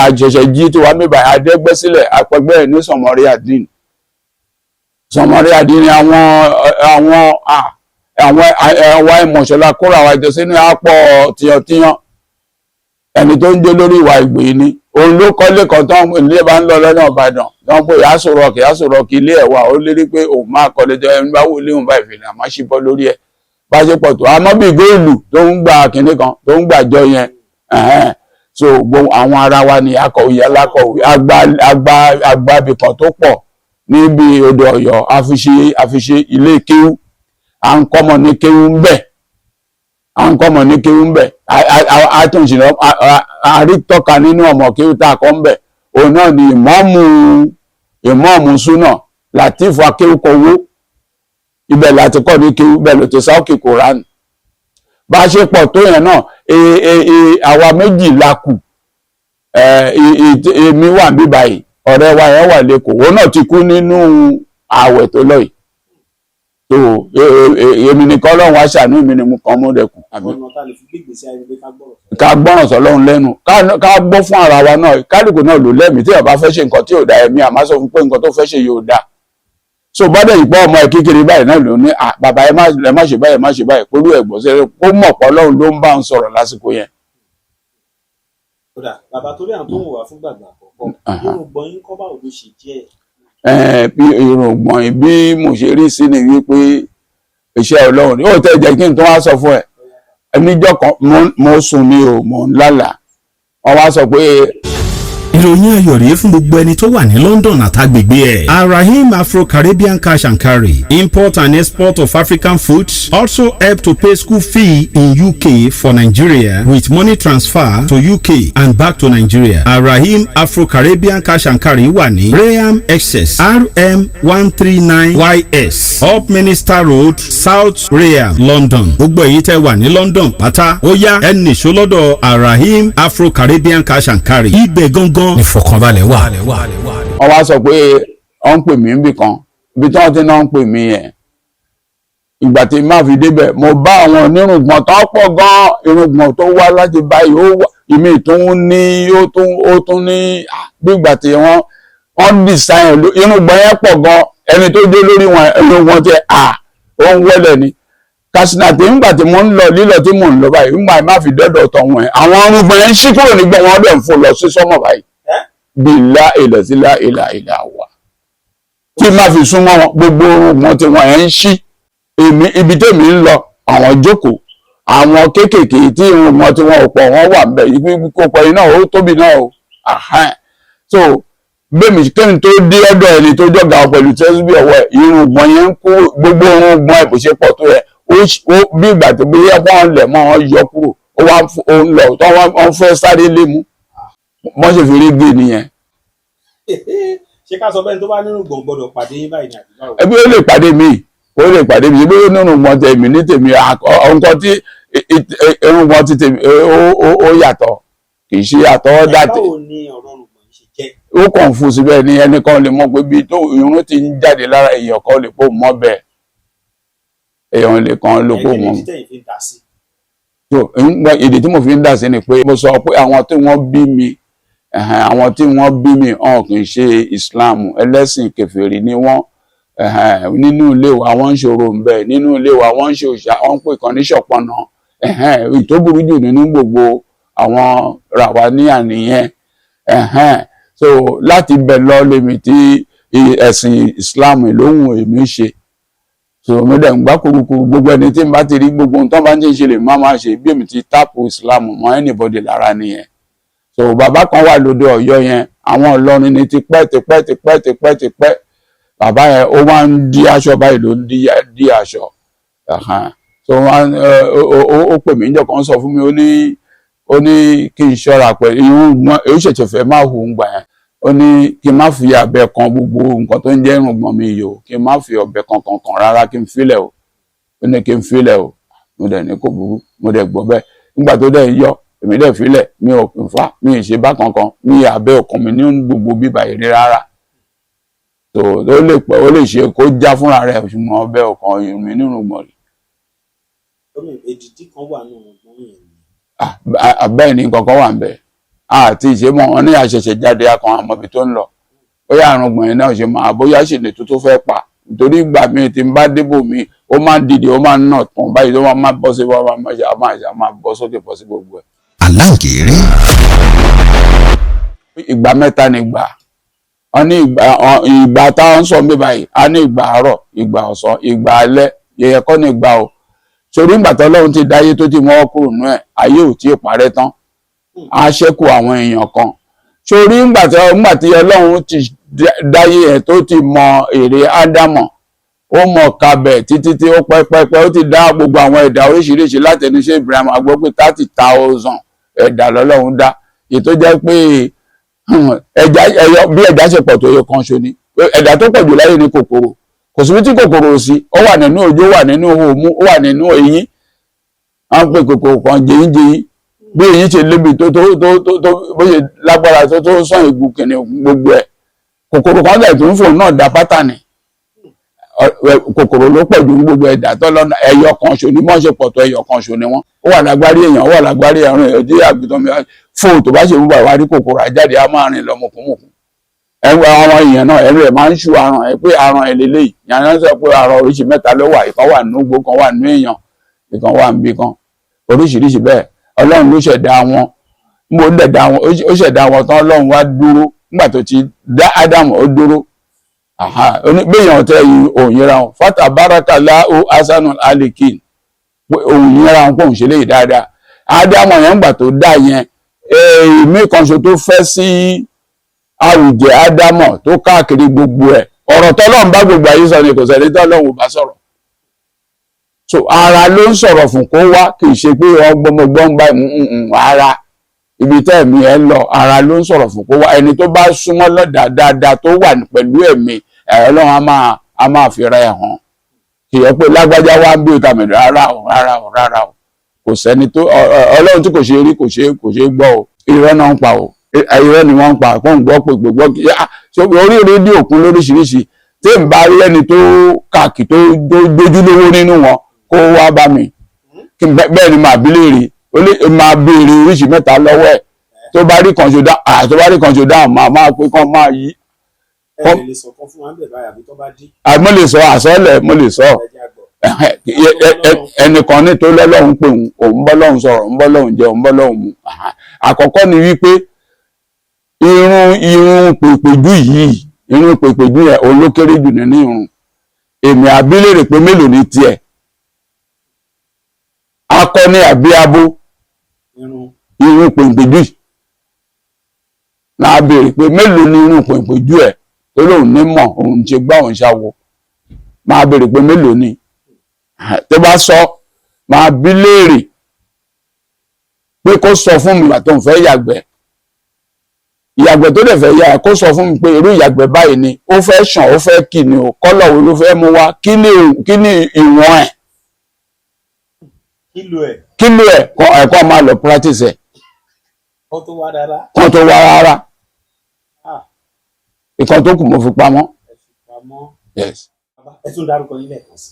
àṣẹ̀ṣẹ̀ jí tí wàá mẹ́bàá adẹ́gbẹ́ sílẹ̀, apẹgbẹ́ ẹ̀ ní Sọmọrí Àdín. Sọmọrí Àdín ni àwọn ìmọ̀ṣọ́lá kóra àwọn ìjọ sínú àpọ̀ tíyantíyan. Ẹni tó ń jó lórí ìwà ìgbè ni òun ló kọ́lé kan tó ń ilé bá ń lọ lọ́nà Ìbàdàn tó ń pè Aso Rock. Aso Rock ilé ẹ̀ wà. Ó lérí pé òun máa kọ́lé tó ẹni bá wò lé òun bá ìfìlẹ̀ àmọ́ ṣíbọ́ lórí ẹ̀ bá ṣe pọ̀ tó àmọ́ bíi góòlù tó ń gba kinní kan tó ń gbàjọ yẹn ẹ̀hẹ́n. So gbogbo àwọn ará wa ni akọ̀wé, alákọ̀wé àgbà ibì kan tó pọ̀ níbi odò Ọ̀yọ́, àfiṣe ilé kéwú. À ń kọ́mọ ní kéwú ń bẹ̀, à ń kọ́mọ ní kéwú ń bẹ̀. Àtúnṣe àrítọ́ka nínú ọmọ kéwú tá a kọ́ ń bẹ̀, òun náà ni ìmọ̀ọ́mù súnà Latif Akéwúkọwó. Ibẹ̀ láti kọ́ ní kéwú, ibẹ̀ ló ti sáókè Koran. Bá a ṣe pọ̀ tó yẹn náà, àwa méjì la kù. Èmi wà níbí báyìí, ọ̀rẹ́ wa yẹn wà lẹ́kọ̀ọ́, òun náà ti kú nínú ààwẹ̀ tó lọ yìí. Tó èmi nìkan Ọlọ́run wá ṣàánú mi ni mo kàn mọ́ dẹkù. Ọ̀nà tá a lè fi gbé ìgbésí ayé pé ká gbọ́rọ̀ sọ. Ká gbọ́ràn sọ́lọ́run lẹ́nu, ká gbọ́ fún ara wa náà. Kálukú náà ló lẹ́mìí. Tí ó bá fẹ́ ṣe nǹkan tí ò da, ẹ̀mí àmọ́ sọ fún pé nǹkan tó fẹ́ ṣe yóò da. So bọ́dẹ̀ ìpọ́ ọmọ ẹ̀ kékeré báyìí náà ló ní, "À bàbá, ẹ má ṣe báyìí, ẹ má ṣe báyìí." Kólú ẹ̀gbọ́n sẹ́rẹ́ kó mọ̀ pé Ọlọ́run ló ń bá ń sọ̀rọ̀ lásìkò yẹn. Kódà bàbá, torí àwọn tó ń wò wá fún gbàgbà àkọ́kọ́, irùngbọ̀n yín kọ́, báwo ló ṣe jẹ́? Ẹ bí irùngbọ̀n bí mo ṣe rí sí ni wípé iṣẹ́ Ọlọ́run ni. Ó tẹ́ jẹ́ kí n tó wá sọ fún ẹ. Níjọ́ kan mo sùn ní o, mo ń lálàá, wọ́n wá sọ pé Ìròyìn ayọ̀ rèé fún gbogbo ẹni tó wà ní London àtàgbègbè ẹ̀. Arahim Afro-Caribbean Cash and Carry, import and export of African foods, also help to pay school fee in UK for Nigeria with money transfer to UK and back to Nigeria. Arahim Afro-Caribbean Cash and Carry wà ní Rainham, Essex, RM 139 YS, Upminster Road, South Rainham, London. Gbogbo èyí tẹ́ wà ní London pátá, ó yá, ẹ nìṣó lọ́dọ̀ Arahim Afro-Caribbean Cash and Carry. Ibẹ̀ gangan ìfọ̀kànbalẹ̀ wà. Wọ́n wá sọ pé wọ́n ń pè mí níbì kan, ibi tí wọ́n ti náà ń pè mí yẹn. Ìgbà tí má fi débẹ̀, mo bá àwọn onírùngbọ̀n tó pọ̀ gan-an, irùngbọ̀n tó wá láti báyìí, ó wá ìmí tó ń ní, ó tún ní bí ìgbà tí wọ́n design irùngbọ̀n yẹn pọ̀ gan. Ẹni tó dé lórí wọn, irùngbọ̀n tiẹ̀ ó ń wọlé ni. Katsina tí ńgbà tí mo ń lọ lílọ tí mò ń lọ báyìí, ńgbà má fi dọ́dọ̀ tọ̀ wọ̀n ẹ̀, àwọn arúgbó yẹn ń ṣí kúrò nígbà wọn dẹ̀ ń fò lọ sí sọ́mọ̀ báyìí. Ẹ́? Bìlá ilẹ̀ sí lá ìlà ìlà wà tí má fi súnmọ́ wọn, gbogbo wọn tí wọn ẹ̀ ń ṣí. Èmi, ibi tèmi ń lọ, àwọn jókòó, àwọn kéékèèké tí irun wọn tí wọn ò pọ̀, wọ́n wà ńbẹ̀. Ibi kò pọ̀ yìí náà, ó tóbi náà o. Ahán. So bẹ́ẹ̀mi kẹ́mi tó dé ọ̀dọ̀ ẹni tó jọ̀gá pẹ̀lú tẹ́síbí ọwọ́ ẹ̀, irun gbọ̀n yẹn ń kó gbogbo irun gbọ̀n ẹ̀ bó ṣe pọ̀ tó yẹ, ó bí ìgbà tó bí yẹ wọ́n lẹ̀ mọ́ wọn yọ kúrò, ó wá ó ń lọ tó wọ́n fẹ́ sáré lé mú, wọ́n ṣe fi rí gbé nìyẹn. Ṣé ká sọ bẹ́ẹ̀ ni tó bá nínú gbọ̀n gbọ́dọ̀ pàdé yín báyìí ní àbí báwo? Ẹbí ó lè pàdé mi, ó lè pàdé mi bí nínú gbọ̀n tèmi ní tèmi, nǹkan tí irun gbọ̀n ti tèmi ó yàtọ̀, kì í ṣe àtọwọ́dá. Ẹ, báwo ni ọ̀rọ̀ rùgbọ̀n yìí ṣe jẹ́? Ó kàn fún síbẹ̀ ní ẹnìkan lè mọ̀ pé bí tó irun ti ń jáde lára èèyàn kan lè pò mọ́ bẹ́ẹ̀, èèyàn lè kan lè Ẹ, pò kí ni mọ́. ìdí tẹ̀yin fi ń dá sí? So ìdí tí mo fi ń dà sí ni pé mo sọ pé àwọn tí wọ́n bí mi, ẹ̀hẹ̀n, àwọn tí wọ́n bí mi hàn kì í ṣe Islam, ẹlẹ́sìn kèfèrí ni wọ́n. Ẹ̀hẹ̀n, nínú ilé wa wọ́n ń ṣòro ń bẹ, nínú ilé wa wọ́n ń ṣe òòṣà, wọ́n ń pè kan ní ṣọ̀pọ̀nà. Ẹ̀hẹ̀n, èyí tó burú jù nínú gbogbo àwọn ràwáníà nìyẹn. Ẹ̀hẹ̀n, so láti bẹ̀ lọ lèmi tí ẹ̀sìn Islam lóhùn èmi ń ṣe. So mo dẹ̀ ń gbá kurukuru, gbogbo ẹni tí n bá ti rí, gbogbo ohun tó bá ń ṣe ṣe lè má máa ṣe bí èmi ti tápù Islam mọ́ anybody lára nìyẹn. So bàbá kan wà lóde Ọ̀yọ́ yẹn, àwọn Ìlọrin ni, tipẹ́ tipẹ́ tipẹ́ tipẹ́ tipẹ́. Bàbá yẹn, ó máa ń dí aṣọ báyìí, ló ń dí aṣọ. Ẹ̀hẹ̀n. So wọ́n ó pè mí níjọ́ kan, sọ fún mi, ó ní kí n ṣọ́ra pẹ̀lú irun gbọ́n, èyí ṣẹ̀ṣẹ̀ fẹ́ máa hù ń gbà yẹn. Ó ní kí n má fi abẹ kan gbogbo nǹkan tó ń jẹ́ irùngbọ̀n mi yìí o, kí n má fi ọ̀bẹ kankan kàn rárá, kí n filẹ̀ o. Ó ní kí n filẹ̀ o. Mo dẹ̀ ní kò burú, mo dẹ̀ gbọ́ bẹ́ẹ̀. Nígbà tó dẹ̀ yọ, èmi dẹ̀ filẹ̀, mi ò fà, mi ì ṣe bá kankan, mi abẹ́ òkan mi ní gbogbo bíbà yìí rárá. So ó lè pẹ́, ó lè ṣe kó já fúnra rẹ̀, ṣùgbọ́n ọbẹ̀ òkan mi nínú gbọ̀n rí. Gómìnà, èdìdí kan wà nínú ọgbọ́n yẹn ni. Ah, bẹ́ẹ̀ ni, nǹkan kan wà ń bẹ̀ àti ìṣe mọ́ wọn ní àṣẹ̀ṣẹ̀ jáde, akàn àmọ́bi tó ń lọ, bóyá àrùn gbọ̀n yẹn náà ṣe máa, bóyá ṣèlè tó tó fẹ́ pa, nítorí ìgbà míì tí n bá débò mi, ó máa ń dìde, ó máa ń nà tán báyìí, tó máa bọ́ sí, wọ́n máa ṣe, a máa bọ́ sókè, bọ́ sí gbogbo ẹ̀. Aláǹgẹ̀rẹ̀. Ìgbà mẹ́ta ni ìgbà wọn ní ìgbà táwọn ń sọ mí báyìí. A ní ìgbà àárọ̀, ìgbà ọ̀sán, ìgbà alẹ́. Yẹyẹ kọ́ ní ìgbà o, torí ìgbà tó Ọlọ́run ti dáyé tó ti mọ́wọ́ kúrò nú ẹ̀, ayé ò tí ì parẹ́ tán, á ṣẹ́kù àwọn èèyàn kan. Sórí ìgbà tí Ọlọ́run ti dáyé ẹ̀, tó ti mọ èrè Ádámọ̀, ó mọ kabẹ̀ títí tí ó pẹ́ pẹ́ pẹ́, ó ti dá gbogbo àwọn ẹ̀dá oríṣiríṣi láti ẹnu ṣe Ibrahim. A gbọ́ pé 30,000 ẹ̀dá lọ́lọ́run dá, èyí tó jẹ́ pé ẹja ẹyọ, bí ẹ̀dá ṣe pọ̀ tó yẹ kan ṣo ni ẹ̀dá tó pọ̀ jù láyé ní kòkòrò. Kò síbi tí kòkòrò ò sí, ó wà nínú ojú, ó wà nínú òmù, ó wà nínú eyín. Wọ́n ń pè kòkòrò kan jẹyín-jẹyín, bí eyín ṣe lébi tó tó tó tó tó, bó ṣe lágbára tó tó sàn ìgùn kìnìún gbogbo ẹ̀, kòkòrò kan dẹ̀ tó ń fò náà dá pátánì. Kòkòrò ló pọ̀ jù ní gbogbo ẹ̀dá tó lọ́nà. Ẹyọ kan ṣo ni wọ́n ṣe pọ̀ tó, ẹyọ kan ṣo ni wọ́n. Ó wà lágbárí èèyàn, ó wà lágbárí ẹ̀rùn èèyàn tí àgùntàn mi fò, tó bá ṣe wúwo, àwárí kòkòrò àjáde, á máa rìn lọ mọ̀kúnmọ̀kún. Ẹ̀rù àwọn èèyàn náà, ẹ̀rù ẹ̀ máa ń ṣú aràn ẹ̀ pé aràn ẹ̀ lélẹ́yìí. Yàrá sọ pé aràn oríṣi mẹ́ta ló wà: ìkan wà nínú igbó, kan wà nínú èèyàn, ìkan wà níbi kan, oríṣiríṣi bẹ́ẹ̀. Ọlọ́run ló ṣẹ̀dá wọn. Mo dẹ̀dá wọn, ó ṣẹ̀dá wọn tán, Ọlọ́run wá dúró. Nígbà tó ti dá Ádámù, ó dúró béèyàn tẹ òun yẹra wọn, fata barakallahu hasanul alikin, pé òun yẹra wọn, pé òun ṣe léyìí dáadáa. Ádámù yẹn, ńgbà tó dá yẹn, èmi kan ṣo tó fẹ́ sí àwùjẹ Ádámù tó káàkiri gbogbo ẹ̀, ọ̀rọ̀ tọ́lọ́run bá gbogbo ayé sọ ni, kò sẹ́ni tọ́lọ́run ò bá sọ̀rọ̀. So ara ló ń sọ̀rọ̀ fún kó wá, kì í ṣe pé ọgbọ́mọgbọ́n bá ara ibi tẹ́ ẹ̀mí ẹ lọ. Ara ló ń sọ̀rọ̀ fún kó wá. Ẹni tó bá súnmọ́ lọ́dà dáadáa, tó wà pẹ̀lú ẹ̀mí ẹ̀, Ọlọ́run á máa fi ra ẹ̀ hàn. Kì í yẹ pé lágbájá wá ń bí òtà mẹ́rin. Rárá o, rárá o, rárá o. Kò sẹ́ni tó Ọlọ́run tí kò ṣe rí, kò ṣe gbọ́ o. Irọ́ náà ń pa o, irọ́ ni wọ́n ń pa. Kó ń gbọ́ pé gbogbo orí rédíò kún lóríṣiríṣi. Tí n bá rí ẹni tó kàkì tó dójúlówó nínú wọn, kó wá bá mi. Bẹ́ẹ̀ ni màá bí léèrè, ó lè máa béèrè oríṣi mẹ́ta lọ́wọ́ ẹ̀. Tó bá rí kan ṣo dáhùn, máa pé kán máa yí. Ẹ lè sọ kan fún wa ń bẹ̀ báyìí, àbí tó bá dí? Mo lè sọ àsọlẹ̀, mo lè sọ. Ẹ jẹ́ àgbọ̀. Ẹnìkan ní tó lọ́lọ́run pé òun, òun bọ́ lọ́hùn sọ̀rọ̀, òun bọ́ lọ́hùn jẹ, òun bọ́ lọ́hùn mu. Àkọ́kọ́ ni wípé irun pèpèjú yìí, irun pèpèjú yẹn òun ló kéré jù nínú irun. Èmi àbí léèrè pé mélòó ni tiẹ̀, akọ ni àbí abo? Irun pèpèjú yìí náà béèrè pé mélòó ni irun pèpèjú ẹ̀, tó lóun ní mọ̀, òun ṣe gbá, òun ṣàwọ̀. Máa béèrè pé mélòó ni. Tó bá sọ, máa bí léèrè pé kó sọ fún mi ìgbà tó ń fẹ́ yàgbẹ́, ìyàgbẹ́ tó dẹ̀ fẹ́ yà, kó sọ fún mi pé irú ìyàgbẹ́ báyìí ni ó fẹ́ ṣàn, ó fẹ́ kì ni o, kọ́lọ̀ wo ló fẹ́ mú wá, kí ni ìwọ̀n ẹ̀, kílò ẹ̀, ẹ̀kọ́ máa lọ practice ẹ̀ kó tó wá rárá. Kó tó wá rárá. Ìkan tó kù mo fi pamọ́. Yes. Ẹ tún dárúkọ yín lẹ́ẹ̀kan sí.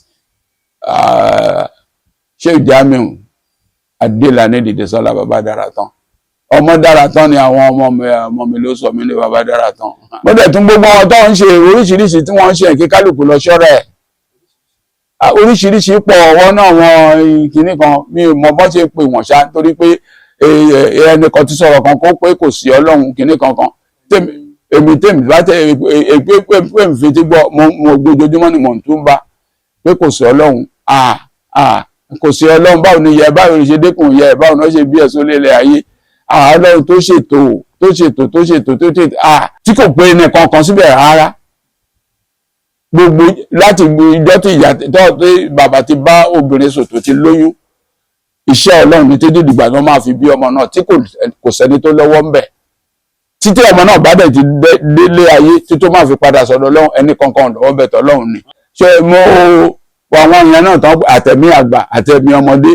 Sheikh Jamiu Adélàní Dìdesọ́lá, bàbá dára tán, ọmọ dára tán ni àwọn ọmọ mi ló sọ mí ní bàbá dára tán. Mo dẹ̀ tún gbogbo wọn tó ń ṣe oríṣiríṣi tí wọ́n ń ṣe, kí kálukú lọ ṣọ́ra ẹ̀. Oríṣiríṣi pọ̀ ọwọ́ náà, wọn kìíní kan mi ò mọ bọ́ ṣe pè wọ́n ṣá, torí pé ẹnìkan ti sọ̀rọ̀ kan kó pé kò sí Ọlọ́run kìíní kankan. Èmi tèmi bá tẹ pé mi fi ti gbọ́, mo gbójoojúmọ́ ni mò ń tún bá pé kò sí Ọlọ́run. Kò sí Ọlọ́run, báwo ni yẹ, báwo ni ṣe dẹ́kun yẹ, báwo ni wọ́n ṣe bí ẹ̀sùn lélẹ̀ ayé? Ọlọ́run tó ṣètò tó ṣètò tó ṣètò tó ṣètò tí kò pé ẹnì kankan síbẹ̀ rárá. Gbogbo láti ìjọ tí ìyá tó bàbá ti bá obìnrin sòtò ti lóyún, iṣẹ́ Ọlọ́run ní títí dìgbà tó máa fi bí ọmọ náà, tí kò sẹ́ni tó lọ́wọ́ ń bẹ̀, títí ọmọ náà bá dẹ̀ ti délé ayé, títí ó máa fi padà sọ̀dọ̀ Ọlọ́run, ẹnì kankan lọ́wọ́ bẹ̀ tọ́lọ́run ni. Ṣé mo àwọn yẹn náà tán, àtẹ̀mí àgbà àtẹ̀mí ọmọdé,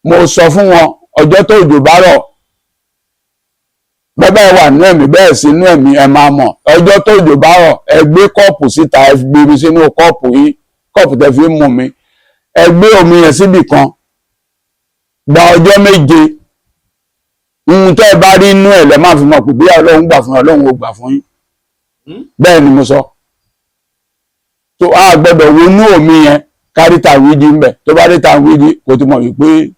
mo sọ fún wọn ọjọ́ tó òjò bá rọ̀, bẹ́ẹ̀ wà nú ẹ̀mí, bẹ́ẹ̀ sí nú ẹ̀mí, ẹ máa mọ̀ ọjọ́ tó òjò bá rọ̀. Ẹ gbé kọ́ọ̀pù síta, ẹ gbé omi sínú kọ́ọ̀pù yín, kọ́ọ̀pù tẹ fi ń mu mi, ẹ gbé omi yẹn síbì kan, gba ọjọ́ 7. Ohun tẹ́ ẹ bá rí inú ẹ̀ lẹ́ máa fi mọ̀ pé bí Ọlọ́run gbà fún, Ọlọ́run ò gbà fún yín. Bẹ́ẹ̀ ni mo sọ. Tó a gbọ́dọ̀ wo inú omi yẹn kárí tàwíjì ń bẹ̀. Tó bá rí tàwíjì, kó ti mọ̀ wípé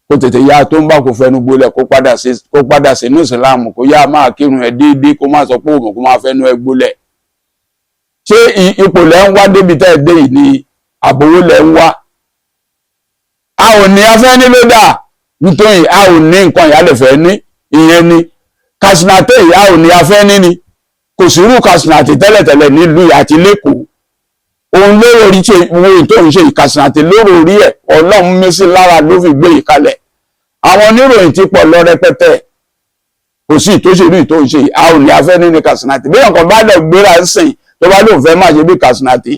kó tètè ya tó ń bá, kó fẹnu gbolẹ̀, kó padà sínú ìsìláàmù, kó yá máa kírun ẹ̀ déédéé, kó má sọ pé òun kó máa fẹnu ẹ gbolẹ̀. Ṣé ipò lẹ́ ń wá débi tẹ́ ẹ dé yìí ni, àbówó lẹ́ ń wá? A ò ní afẹ́ ní ló dà, nítorí a ò ní nǹkan ìyá lè fẹ́ ní. Ìyẹn ni Kasinate yìí, a ò ní afẹ́ ní ni. Kò sí irú Kasinate tẹ́lẹ̀tẹ́lẹ̀ nílùú àti lẹ́kọ̀ọ́. Òun lóró orí ṣe wo tó ń ṣe ìkàsìnàtì lóró orí ẹ̀, Ọlọ́run mí sí lára ló fi gbé ìkalẹ̀. Àwọn oníròyìn ti pọ̀ lọ rẹpẹtẹ, kò sí ìtòṣèlú tó ń ṣe. A ò ní afẹ́ ní ní Kasinate. Bí nǹkan bá dẹ̀ gbéra ń sìn, tó bá lóun fẹ́ máa ṣe bí Kasinate,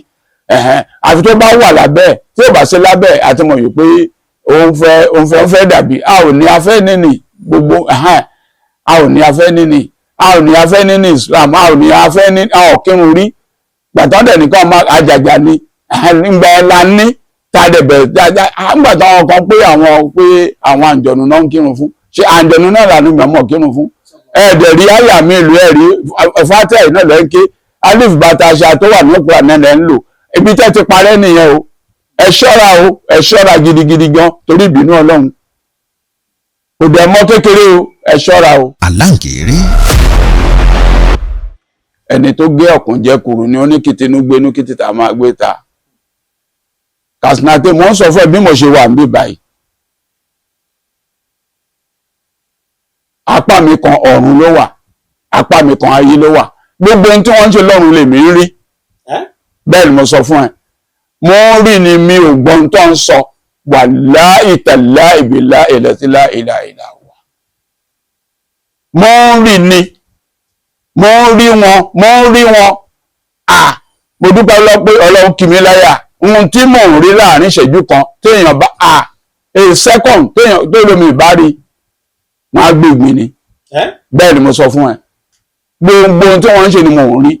àfi tó bá wà lábẹ́, tí ò bá sí lábẹ́, àti mọ̀ yìí pé òun fẹ́ dàbí. A ò ní afẹ́ níní gbogbo, a ò ní afẹ́ níní, a ò ní afẹ́ níní Islam, a ò ní afẹ́ ní, a ò kírun rí gbàtàn dẹ̀ nìkan máa àjàjà ni ńgbà ẹ̀ la ní tá a dẹ̀ bẹ̀rẹ̀ dáadáa. Ńgbà táwọn kan pé àwọn pé àwọn àǹjọ̀nù náà ń kírun fún, ṣé àǹjọ̀nù náà lànà ìgbàmọ̀ kírun fún? Ẹ̀ẹ́dẹ̀ rí àyà mi ìlú ẹ̀ rí fatah náà lẹ́ ń ké, alif bàtà àṣà tó wà ní òkúra náà lẹ́ ń lò. Ibi tẹ́ ti parẹ́ nìyẹn o. Ẹ ṣọ́ra o, ẹ ṣọ́ra gidigidi gan, torí ìbínú Ọlọ́run kò dẹ̀ mọ́ kékeré o. Ẹ ṣọ́ra o. Àláǹkèrè. Ẹni tó gé ọ̀kùn jẹ kùrù ni ó ní kìtìnú gbénú kìtìtà máa gbé ta. Kasinate, mo ń sọ fún ẹ bí mo ṣe wà níbí báyìí, apá mi kan ọ̀run ló wà, apá mi kan ayé ló wà. Gbogbo ohun tí wọ́n ń ṣe lọ́run lèmi ń rí. Bẹ́ẹ̀ ni mo sọ fún ẹ, mo ń rí ni, mi ò gbọ́n tó ń sọ. Wàláhì tàláhì bíláhì lẹ́tí láìláìlá wà. Mo ń rí ni, mo ń rí wọn, mo ń rí wọn. À mo dúpẹ́ lọ pé Ọlọ́run kì mí láyà. Ohun tí mò ń rí láàrin ìṣẹ́jú kan, téèyàn bá a second, téèyàn tó lómi ìbá rí, wọn á gbé ìgbín ni. Bẹ́ẹ̀ ni mo sọ fún ẹ, gbogbo ohun tí wọ́n ń ṣe ni mò ń rí,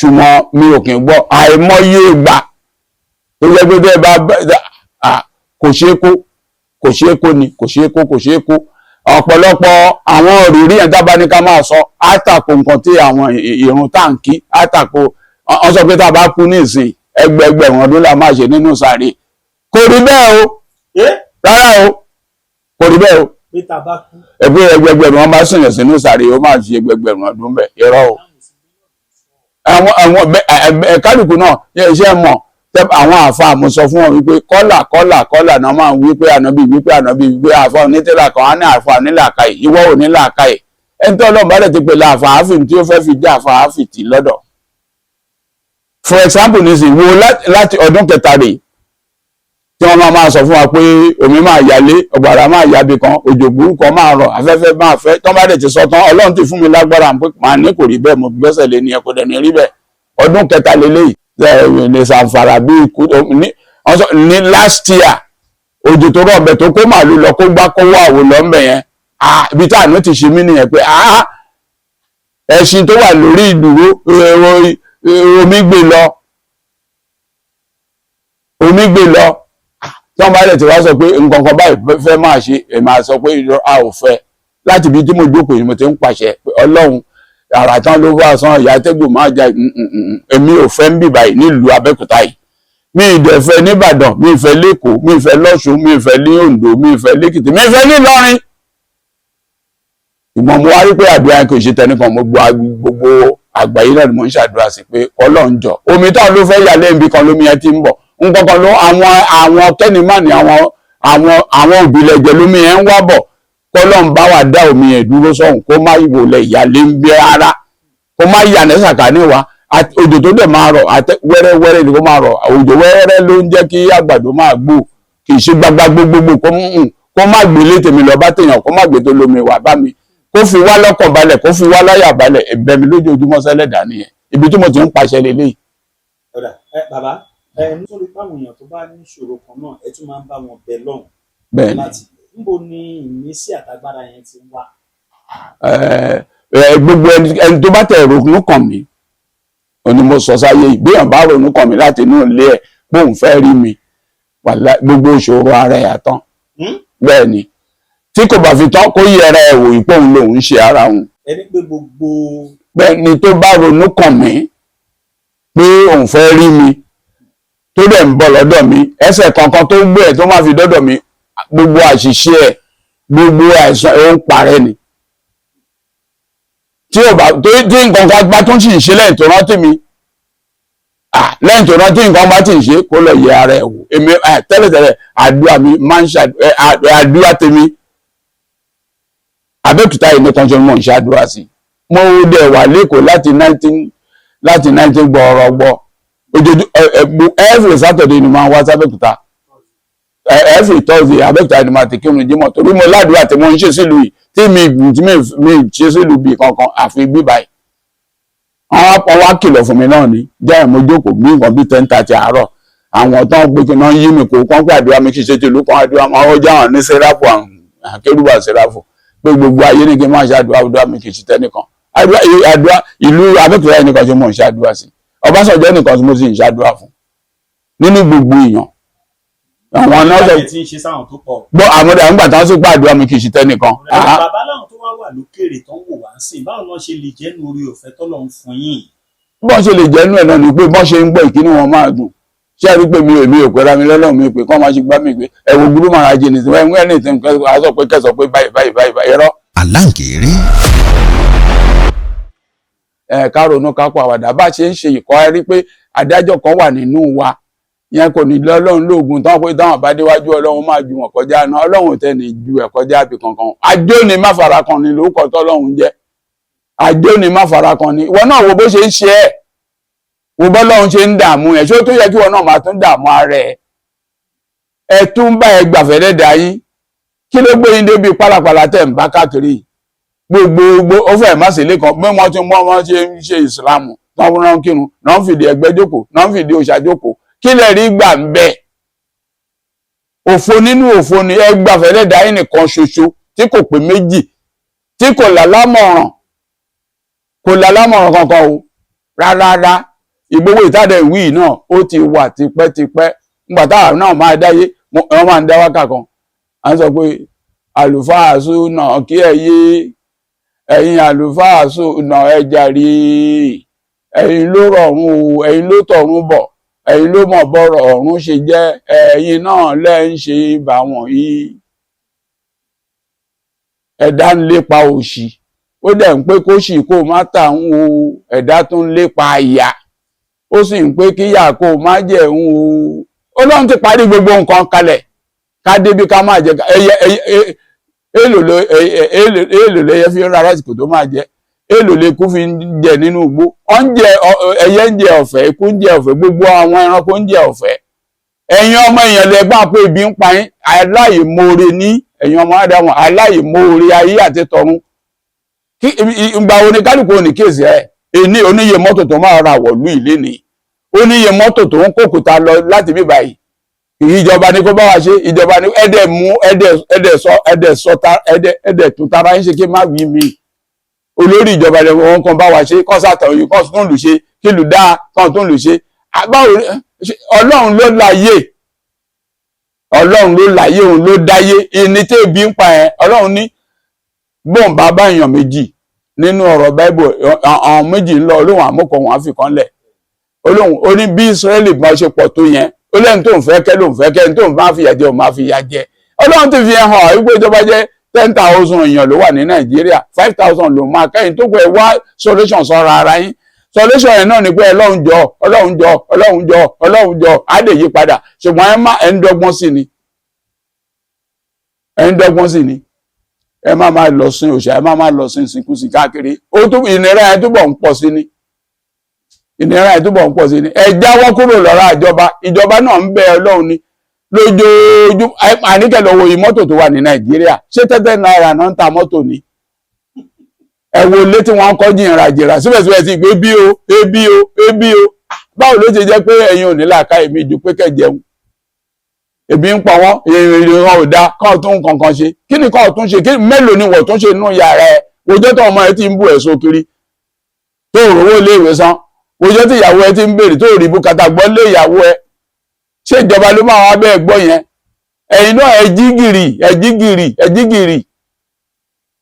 ṣùgbọ́n mi ò kì í gbọ́. Àìmọye ìgbà tó jẹ́ pé bẹ́ẹ̀ bá kò ṣeé kó, kò ṣeé kó ni, kò ṣeé kó, kò ṣeé kó. Ọ̀pọ̀lọpọ̀ àwọn òrìrí yẹn dábàá ní ká máa sọ àtàkò nǹkan tí àwọn ìrun táǹkì àtàkò. Wọ́n sọ pé tá a bá kú ní ìsìn Ẹgbẹẹgbẹ̀rún ọdún la máa ṣe nínú sàárè. Kò rí bẹ́ẹ̀ o. Rárá o, kò rí bẹ́ẹ̀ o. Pé tá a bá kú. Ẹgbẹ́ ẹgbẹẹgbẹ̀rún wọn bá sìnyàn sínú sàárè, ó máa ṣe ẹgbẹẹgbẹ̀rún ọdún bẹ́ẹ̀? Irọ́ o. Àwọn kálukú náà yẹ iṣẹ́ mọ̀. Àwọn àfa, mo sọ fún wọn wípé kọ́là kọ́là kọ́là náà máa ń wípé ànábì wípé ànábì wípé àfa onítìlà kan á ní àfa onílàkàyè. Ìwọ ò ní làákàyè. Ẹni tó Ọlọ́run bá dẹ̀ ti pè láàfà áfìn tí ó fẹ́ fi jẹ́ àfa áfì tì lọ́dọ̀. For example, nísìnyí, wo láti ọdún kẹta rèé tí wọ́n máa sọ fún wa pé omi máa yalé, ọ̀gbàrá máa yabi kan, òjò burúkú máa rọ̀, afẹ́fẹ́ máa fẹ́. Tán bá dẹ̀ ti sọ tán, Ọlọ́run ti fún mi lágbára pé màá ní kò rí bẹ́ẹ̀, mo gbẹ́sẹ̀ lé ní ẹ, kò dẹ̀ ní rí bẹ́ẹ̀. Ọdún kẹta lélẹ́yìí ní Zamfara bí ikú ní wọ́n sọ ní last year, òjò tó rọ̀ bẹ̀ tó kó màálù lọ, kó gbá kó wá àwò lọ ńbẹ̀ yẹn. Ah, ibi tá àánú ti ṣe mí nìyẹn pé ah, ẹṣin tó wà lórí ìdúró, omi gbé lọ, omi gbé lọ. Tí wọ́n bá lè ti wá sọ pé nǹkan kan báyìí fẹ́ máa ṣe, ẹ̀ máa sọ pé irọ́, a ò fẹ́. Láti ibi tí mo jókòó yìí, mo ti ń pàṣẹ pé Ọlọ́run àrà tán ló bá san ìyá tẹ́gùn máa ja. Èmi ò fẹ́ ń bì báyìí nílùú Abẹ́òkúta yìí, mi ì dẹ̀ fẹ́ nìbàdàn, mi ì fẹ́ lẹ́kọ̀ọ́, mi ì fẹ́ lọ́ṣun, mi ì fẹ́ ní Oǹdó, mi ì fẹ́ lẹ́kìtì, mi ì fẹ́ nílọrin. Ìgbọ̀n mo wá rí pé àdúrà yẹn kò ṣe tẹnìkan. Mo gbọ́ gbogbo àgbáyé náà ni mo ń ṣàdúrà sí pé Ọlọ́run jọ, omi táwọn ló fẹ́ yà lẹ́yìn bí kan lómi yẹn ti ń bọ̀, nǹkan ló àwọn kẹ́nìmánì, àwọn òbílẹ̀jẹ̀ lómi yẹn ń wá bọ̀. Kọ́lọ́n bá wà dá omi yẹn dúró sọ́hùn, kó má wòlẹ̀ ìyàlé ń bí rárá, kó má yà ní sàkání wa. Òjò tó dẹ̀ máa rọ̀ àtẹ wẹ́rẹ́wẹ́rẹ́ ni kó máa rọ̀. Òjò wẹ́rẹ́ ló ń jẹ́ kí àgbàdo máa gbó, kì í ṣe gbagba gbogbogbò. Kó má gbélé tèmi lọ bá tèèyàn, kó má gbé tó lómi wà bá mi, kó fi wá lọ́kàn balẹ̀, kó fi wá láyà balẹ̀. Ẹ̀bẹ̀ mi lójoojúmọ́ sẹ́lẹ̀dá nìyẹn, ibi tí mo ti ń pàṣẹ lélẹ́yìí. Ọ̀dà ẹ bàbá, ẹ nítorí báwọn èèyàn tó bá níṣòro kan náà, ẹ tún máa ń bá wọn bẹ lọ́hùn. Bẹ́ẹ̀ ni. Láti níbo ni ìmísí àtagbára yẹn ti wá? Ẹ gbogbo ẹni tó bá tẹ̀ ronú kàn mí, òní mo sọ sáyé, ìgbéyàn bá ronú kàn mí láti inú ilé ẹ̀ bóun fẹ́ rí mi, wàláhì, gbogbo ìṣòro ara ẹ̀ àtán. Bẹ́ẹ̀ ni, tí kò bá fi tán, kó yẹ ara ẹ̀ wò ìpóhùn lòun ń ṣe ara òun. Ẹni pé gbogbo Bẹ́ẹ̀ ni, tó bá ronú kàn mí pé òun fẹ́ rí mi, tó dẹ̀ ń bọ̀ lọ́dọ̀ mi, ẹsẹ̀ kankan tó gbé ẹ̀ tó máa fi dọ́dọ̀ mi, gbogbo àṣìṣe ẹ̀, gbogbo àìsàn ẹ̀, ó ń parẹ́ ni. Tí ò bá tó, tí nǹkan kan bá tún sì ń ṣe lẹ́yìn tó rántí mi, ah, lẹ́yìn tó rántí nǹkan bá ti ń ṣe, kó lọ yẹ ara ẹ̀ wò. Èmi tẹ́lẹ̀tẹ́lẹ̀, àdúrà mi máa ń àdúrà tèmi, Abẹ́òkúta yìí nìkan ṣe mọ̀ ń ṣàdúrà sí. Mo dẹ̀ wà lẹ́kọ̀ọ́ láti 19 gbọ̀ọ̀rọ̀ gbọ́ ojojú ẹ ẹ every Saturday ni máa ń wá sábẹ́òkúta, every Thursday Abẹ́òkúta ni máa ti kírun jímọ̀, torí mo ládùúrà tí mo ń ṣe sílùú yìí tí mi ṣe sílùú bíi kankan àfi bí báyìí. Àwọn wá kìlọ̀ fún mi náà ni jẹ́ mo jókòó bí nǹkan bíi 10:30 àárọ̀, àwọn tó ń pè kí náà yí mi kó kán pé àdúrà mi kì í ṣe tìlú kan, àdúrà máa ọjà hàn ní sẹ́ráfù, àwọn akérúbà sẹ́ráfù, pé gbogbo ayé ní kí n máa ṣe àdúrà, àdúrà mi kì í ṣe tẹ́nìkan. Àdúrà ìlú Abẹ́òkúta yìí nìkan tí mo ń ṣe àdúrà sí, Ọbásanjọ́ nìkan tí mo sì ń ṣe àdúrà fún nínú gbogbo èèyàn. Àwọn náà sọ Báyìí tí ń ṣe sáwọn tó pọ̀. Gbọ́ àmọ́dá nígbà táwọn sì pàdúrà mi kì í ṣe tẹ́nìkan. Bàbá, láwọn tó wá wà lókèrè tó ń wò wá ń sìn, báwo lọ ṣe lè jẹ́ nu orí ọ̀fẹ́ tọ́lọ̀ ń fún yín? Bọ́n ṣe lè jẹ́nu ẹ̀ náà ni pé bọ́n ṣe ń gbọ́ ìkíní wọn máa dùn. Ṣé ẹ rí pé mi ò mi ò pẹ́ra mi lọ́lọ́run mi pé kọ́ máa ṣe gbá mi pé ẹ wo gúrú màrà jẹ nìsín wẹ́n wẹ́n nìsín a sọ pé kẹsàn pé báyìí báyìí báyìí báyìí irọ́. Aláǹkéré. Ẹ ká ronú, ká pa àwàdà bá ṣe ń ṣe ìkọ́. Ẹ rí pé adájọ́ kan wà nínú wa yẹn, kò ní lọ́lọ́run lóògùn tán pé táwọn bá déwájú Ọlọ́run máa ju wọn kọjá náà. Ọlọ́run tẹ́ ní ju ẹ̀ kọjá àbí kankan. Àjò ni má fara kan ni lórúkọ tọ́lọ́run jẹ́. Àjò ni má fara kan ni. Ìwọ náà wo bó ṣe ń ṣe ẹ́, wo bọ́lọ́run ṣe ń dààmú ẹ̀, ṣó tó yẹ kí ìwọ náà máa tún dààmú ara ẹ̀? Ẹ tún bá ẹ gbàfẹ́ lẹ́dàá yín. Kí ló gbé yín débi pálapàla tẹ̀ ń bá káàkiri gbogbogbò? Ó fẹ́ má sí lẹ́kàn bí wọ́n ti mọ́ wọ́n ṣe ń ṣe ìsìlámù náà, wọ́n ń kírun náà, ń fìdí ẹgbẹ́ jókòó náà, ń fìdí òòṣà jókòó. Kí lè rí gbà ń bẹ̀? Òfo nínú òfo ni. Ẹ gbàfẹ́ lẹ́dàá yín nìkan ṣoṣo tí kò pé méjì, tí kò lálámọ̀ràn, kò lálámọ̀ràn kankan o rárá. Ìgbówó ìtàdé ìwí yìí náà, ó ti wà tipẹ́tipẹ́. Nígbà táwa náà máa dáyé, wọ́n máa ń dá wákà kan, à ń sọ pé àlùfáà súnà kí ẹ yé ẹ̀yin àlùfáà súnà, ẹ jàre, ẹ̀yin ló rọ̀run o, ẹ̀yin ló tọ̀run bọ̀. Ẹ̀yin ló mọ̀ bọ́rọ̀ ọ̀run ṣe jẹ́, ẹ̀yin náà lẹ́ ń ṣe ibà wọ̀nyí. Ẹ̀dá ń lépa òṣì, ó dẹ̀ ń pé kó ṣì kó má tà ń wo. Ẹ̀dá tó ń lépa ìyà, ó sì ń pé kíyà kó má jẹ̀ ń wo. Ọlọ́run ti parí gbogbo nǹkan kalẹ̀, ká débi ká má jẹ ẹyẹ. Ẹyẹ èèlò lẹyẹ fi ń ra rice kò tó máa jẹ, èèlò lẹkú fi ń jẹ nínú igbó. Ọ ń jẹ, ẹyẹ ń jẹ ọ̀fẹ́, ikú ń jẹ ọ̀fẹ́, gbogbo àwọn ẹranko ń jẹ ọ̀fẹ́. Ẹ̀yin ọmọ èèyàn lẹ gbà pé ebi ń pa yín. Aláìmoore ní ẹ̀yin ọmọ Ádámù, aláìmoore ayé àti tọ̀run. Kí ìgbà wo ni kálukú òní kéèsì ẹ ẹni oníye mọ́tò tó máa ra wọ̀lú ìlé ni, oníye mọ́tò tó ń kókùtà lọ láti bí báyìí? Ìjọba ní kó bá wa ṣe, ìjọba ní ẹdẹ mú ẹdẹ ẹdẹ sọ ẹdẹ sọta ẹdẹ ẹdẹ tún tara ń ṣe kí má wí mi. Olórí ìjọba rẹ wọn kan bá wa ṣe kọ́ sàtàn yìí, kọ́ tún lù ṣe, kí lù dáa, kọ́ tún lù ṣe. Báwo? Ọlọ́run ló láyé, Ọlọ́run ló láyé, òun ló dáyé. Ìní tẹ́bi ń pa ẹ̀, Ọlọ́run ní bóun bá bá èèyàn méjì nínú ọ̀rọ̀ Báíbù, àwọn méjì ń lọ, olóhùn àmúkọ wọn àfikàn lẹ̀. Olóhùn ó ní bí Ísírẹ́lì bá ṣe pọ̀ tó yẹn, ó lẹ́nu tó ń fẹ́ kẹ́ ló ń fẹ́ kẹ́, ẹni tó ń bá fìyà jẹ, òun máa fìyà jẹ. Ọlọ́run ti fi hàn wípé ìjọba jẹ́ 10,000 èèyàn ló wà ní Nàìjíríà, 5,000 ló máa kẹ́yìn tó pé wá solution sọ́ra ara yín. Solution yẹn náà ni pé Ọlọ́run jọ, Ọlọ́run jọ, Ọlọ́run jọ, Ọlọ́run jọ, á lè yí padà. Ṣùgbọ́n ẹ má ẹ ń dọ́gbọ́n sí ni, ẹ ń dọ́gbọ́n sí ni. Ẹ má máa lọ sin òòṣà, ẹ má máa lọ sin ìsìnkúsìn káàkiri. Ó tún ìnira ẹ túbọ̀ ń pọ̀ sí ni, ìnira ẹ túbọ̀ ń pọ̀ sí ni. Ẹ jáwọ́ kúrò lọ́rọ̀ àjọba. Ìjọba náà ń bẹ Ọlọ́run ni lójoojúmọ́. Àníkẹ́ lọ wo mọ́tò tó wà ní Nàìjíríà. Ṣé tẹ́tẹ́ náírà náà ń ta mọ́tò ni? Ẹ wo ilé tí wọ́n kọ́ jìnrà jìnrà, síbẹ̀síbẹ̀ ti gbé bí o, ebi o, ebi o. Báwo ló ṣe jẹ́ pé ẹ̀yin ò ní làákàyè mi ju pé kẹ́ jẹun? Ebi ń pa wọ́n, èrè wọn ò dáa, kọ́ tún kankan ṣe. Kí ni kọ́ tún ṣe? Kí mélòó ni wọ́n tún ṣe nínú yàrá ẹ? Wòjọ́ tó ọmọ ẹ ti ń bú ẹ̀sọ́ kiri tó rówó ilé ìwé san, wòjọ́ tí ìyàwó ẹ ti ń béèrè tó rí bùkátà gbọ́ lé ìyàwó ẹ. Ṣé ìjọba ló máa wá bẹ́ẹ̀ gbọ́ yẹn? Ẹ̀yin náà, ẹ jí gìrì, ẹ jí gìrì, ẹ jí gìrì,